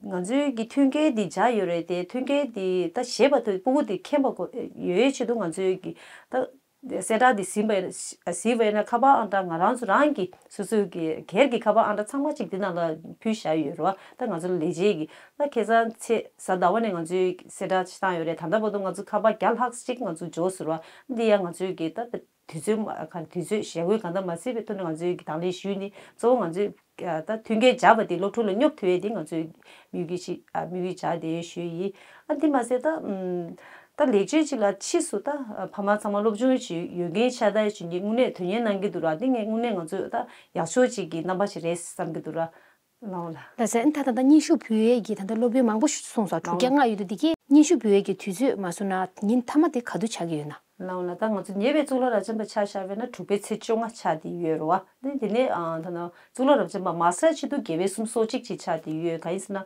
ང་ཚོའི་གི་མཐུན་རྐྱེན་འདི་སྦྱར་ཡོད་རེད་དེ། མཐུན་རྐྱེན་འདི་ད་བཞེས་པ་དང་ཕྲུ་གུ་འདི་མཁྱེན་པ་དགོས་ཡོད་ཆེད་དུ་ང་ཚོའི་གི་ད་གསལ་བསྒྲགས་འདི་ཟིན་པ་ཡིན་ན་ཟིན་པ་ཡིན་ན་ཁ་པར་ཨང་གྲངས་ང་རང་ཚོ་རང་གི་སོ་སོའི་གི་སྒེར་གྱི་ཁ་པར་ཨང་གྲངས་ཚང་མ་གཅིག་འདི་ནང་ལ་ཕུལ་བཞག་ཡོད་རེད་བ། ད་ང་ཚོ་ལས་བྱེད་ཀྱི་ད་ཁ་སང་ཚེས་གཟའ་ཟླ་བ་ནས་ང་ཚོའི་གསལ་བསྒྲགས་བཏང་ཡོད་རེད། ད་ལྟ་བར་དུ་ང་ཚོ་ཁ་པར་བརྒྱ་ལྷག་ཅིག་ང་ཚོ་འབྱོར་ཟེར་བ། འདི་ཡང་ང་ཚོའི་གི་ད་དུས་ཚོད་མ་ག་དུས་ཚོད་ཞེ་དགུའི་གང་ལྟར་མ་ཟིན་པའི་ཐོག་ནས་ང་ཚོའི་གི་དང་ལེན་ཞུས་ནས་གཙོ་བོ་ང་ཚོའི་ད་མཐུན་རྐྱེན་སྦྱར་བ་དེ་སློབ་ཕྲུག་ལ་སྙོབ་ཐུབ་ཡས་དེ་ང་ཚོའི་དམིགས་ཡུལ་ཞིག་ཨ་དམིགས་ཡུལ་བྱ་དེ་ཞུས་ཡིན། ཨ་འདི་མ་ཟད་ད་ཨམ་ད་ལེགས་བཅོས་ཅིག་ལ་ཕྱིས་སུ་ད་ཕ་མ་ཚང་མ་སློབ་སྦྱོང་ཅིག་ཡོད་མཁན་ཆགས་ད་ཞུ་གི་དངོས་གནས་དོན་གཉེར་གནང་གི་འདུག་ར། འདི་ངས་དངོས་གནས་ང་ཚོས་ད་ཡག་ཤོས་ཅིག་གི་རྣམ་པ་ཞིག་རེད་བསམ་གི་འདུག་ར། ལའོ་ལ། ལགས་སེ། ཨ་ད་ད་ད་སྙན་ཞུ་ཕུལ་ཡས་ཀྱི་ད་ད་སློབ་དཔོན་མང་པོ་ཞིག་གསུངས་སོང་། དྲུག་བརྒྱ་ལྔ་ཡོད་དུས་དེ་གས་སྙན་ཞུ་ཕུལ་ཡས་ཀྱི་དུས་ཚོད་མ་བཟོས་ན་ཉིན་མཐའ་མ་དེ་ག་དུས་ཆགས་ཀྱི་ཡོད་ན། ལའོ་ལ། ད་ང་ཚོ་ཉེ་བའི་གཙུག་ལག་རབ་འབྱམས་པ་ཆ་བཞག་པ་ཡིན་ན་དྲུག་པའི་ཚེས་བཅོ་ལྔ་ཆགས་བསྡད་ཡོད་རེད་བ། དེ་དེ་ནས་ཨ་ད་ན་གཙུག་ལག་རབ་འབྱམས་པ་མ་སི་ཊར་ཆེད་དུ་བརྒྱད་པའི་གསུམ་སོ་གཅིག་ཅིག་ཆགས་བསྡད་ཡོད། གང་ཡིན་ཟེར་ན་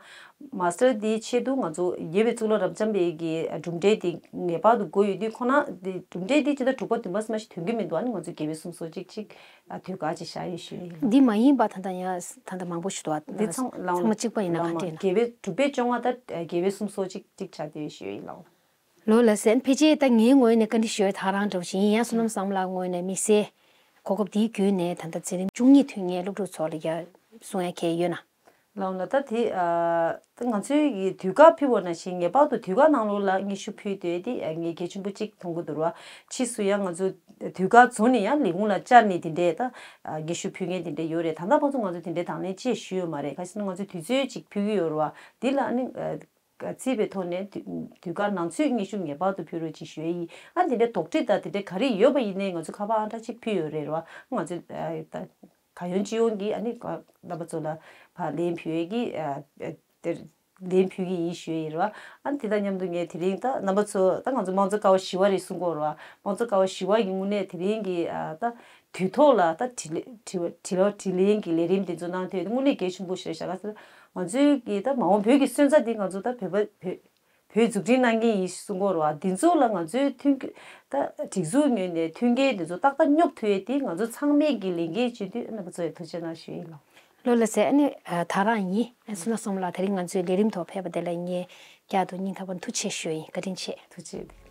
མ་སི་ཊར་དེའི་ཆེད་དུ་ང་ཚོ་ཉེ་བའི་གཙུག་ལག་རབ་འབྱམས་པའི་གི་གྲུབ་འབྲས་དེ་ངེས་པར་དུ་དགོས་ཡོད་དུས་ཁོ་ན་དེ་གྲུབ་འབྲས་དེ་ཇི་ལྟར་དྲུག་པ་བདུན་པ་གསུམ་པ་ཞིག་ཐོན་གྱི་མི་འདུག་ཨ་ནི་ང་ཚོ་བརྒྱད་པའི་གསུམ་སོ་གཅིག་ཅིག་ཨ་དུས་བཀག་ཅིག་བཞག་ཡོད་ཞུ་ཡིན། འདི་མ་ཡིན་པ་ད་ལྟ་ཡང་ད་ལྟ་མང་པོ་ཞིག་འདུག་ཨ། འདི་ཚང་ལའོ་ཚང་མ་གཅིག་པ་ཡིན་ན་ལའོ་ག་འདྲས་ན། བརྒྱད་པའི་དྲུག་པའི་བཅོ་ལྔ་ད་བརྒྱད་པའི་གསུམ་སོ་གཅིག་ཅིག་ཆགས་བསྡད་ཡོད་ཞུ་ཡིན་ལའོ། ལོ་ལ་སེན་ཕལ་ཆེར་ད་ངའི་ངོས་ནས་བཀའ་འདྲི་ཞུ་ཡ་ཐག་རང་འདྲ་བོ་ཞིག་ཡིན། ཡང་བསོད་ནམས་བསམ་གླིང་ངོས་ནས་དམིགས་བསལ་གོ་སྐབས་འདིའི་བརྒྱུད་ནས་ད་ལྟ་འཛིན་རིམ་བཅུ་གཉིས་ཐོན་མཁན་སློབ་ཕྲུག་ཚོ་ལ་ཡ་གསུང་ཡ་གལ་ཡོད་ན། ལའོ་ལ། ད་དེ་ཨ་ད་ང་ཚོའི་གི་དུས་བཀག་ཕུལ་བ་ནང་བཞིན་ངེས་པར་དུ་དུས་བཀག་ནང་ལོགས་ལ་སྙན་ཞུ་ཕུལ་དེ་དེ་ངས་གལ་ཆེན་པོ་གཅིག་མཐོང་གི་འདུག་ར། ཕྱིས་སུ་ཡང་ང་ཚོ་དུས་བཀག་རྫོགས་ནས་ཡང་ལས་ཁུངས་ལ་བཅར་ནས་དེ་འདྲས་ད་སྙན་ཞུ་ཕུལ་མཁན་དེ་འདྲས་ཡོད་རེད། ད་ལྟ་བར་དུ་ང་ཚོ་དེ་འདྲས་དང་ལེན་ཅིག་ཞུས་ཡོད་མ་རེད། ག་ཟེར་ན་ང་ཚོས་དུས་ཚོད་ཅིག་ཕུལ་གི་ཡོད་རེད་བ། འདི་ལ་ཨ་ནི་རྩིས་པའི་ཐོག་ནས་དུས་དུས་བཀག་ནང་ཚུད་སྙན་ཞུ་ངེས་པར་དུ་ཕུལ་རོགས་ཅེས་ཞུ་ཡ་ཡིན། ཨ་དེ་འདྲའི་དོགས་འདྲི་དང་དེ་འདྲའི་ག་རེ་ཡོད་པ་ཡིན་ནའི་ང་ཚོ་ཁ་པར་ཨང་གྲངས་གཅིག་ཕུལ་ཡོད་རེད་ར། ང་ཚོ་ཨ་ད་ག་ཡོན་སྤྱི་ཡོངས་ཀྱིས་ཨ་ནི་རྣམ་པ་ཚོ་ལ་ཕར་ལན་ཕུལ་ཡས་ཀྱི་ཨ་ཨ་དེར་ལན་ཕུལ་གྱི་ཡིན་ཞུ་ཡ་ཡིན་ར། ཨ་དེ་དང་མཉམ་དུ་ངས་དེ་རིང་ད་རྣམ་པ་ཚོ་ད་ང་ཚོ་དམངས་གཙོ་ཀ་བ་བཞི་པ་རེད་གསུང་གི་ཡོད་ར། དམངས་གཙོ་ཀ་བ་བཞི་པ་ཡི་དངོས་གནས་དེ་རིང་གི་ཨ་ད་དུས་ཐོག་ལ་ད་དྲི་ལན་དྲི་བ་དྲི་ལན་དྲི་ལན་གྱི་ལས་རིམ་དེ་ཚོ་གནང་ཐུབ་དངོས་གནས་གལ་ཆེན་པོ་ཞིག་རེད་ཤག་ང་ཚོའི་གི་ད་མ་འོངས་བོད་ཀྱི་སོན་རྩ་འདི་ང་ཚོ་ད་བོད་པ་བོད་བོད་འཛུགས་སྐྲུན་གནང་མཁན་ཡིན་གསུང་གི་ཡོད་རེད་བ། འདི་ཚོ་ལ་ང་ཚོའི་མཐུན་རྐྱེན་ད་སྒྲིག་འཛུགས་ངོས་ནས་མཐུན་རྐྱེན་འདི་ཚོ་ཏག་ཏག་སྙོབ་ཐུབ་ཡས་དེ་ང་ཚོ་ཚང་མས་ཀྱི་ལས་འགན་བྱེད་དུས་རྣམ་པ་ཚོ་ཡང་ཐུགས་རྗེ་གནང་ཞུ་ཡིན་ལགས། ལོ་ལ་ཟེར་ཨ་ནི་ད་རང་ཡིན་བསོད་ནམས་བསམ་གླིང་དེ་རིང་ང་ཚོའི་ལས་རིམ་ཐོག་ཕེབས་པ་དེ་ལ་ངས་བསྐྱར་དུ་སྙིང་ཐག་པ་ཐུགས་རྗེ་ཆེ་ཞུ་ཡིན། བཀའ་དྲིན་ཆེ། ཐུགས་རྗེ་ཆེ།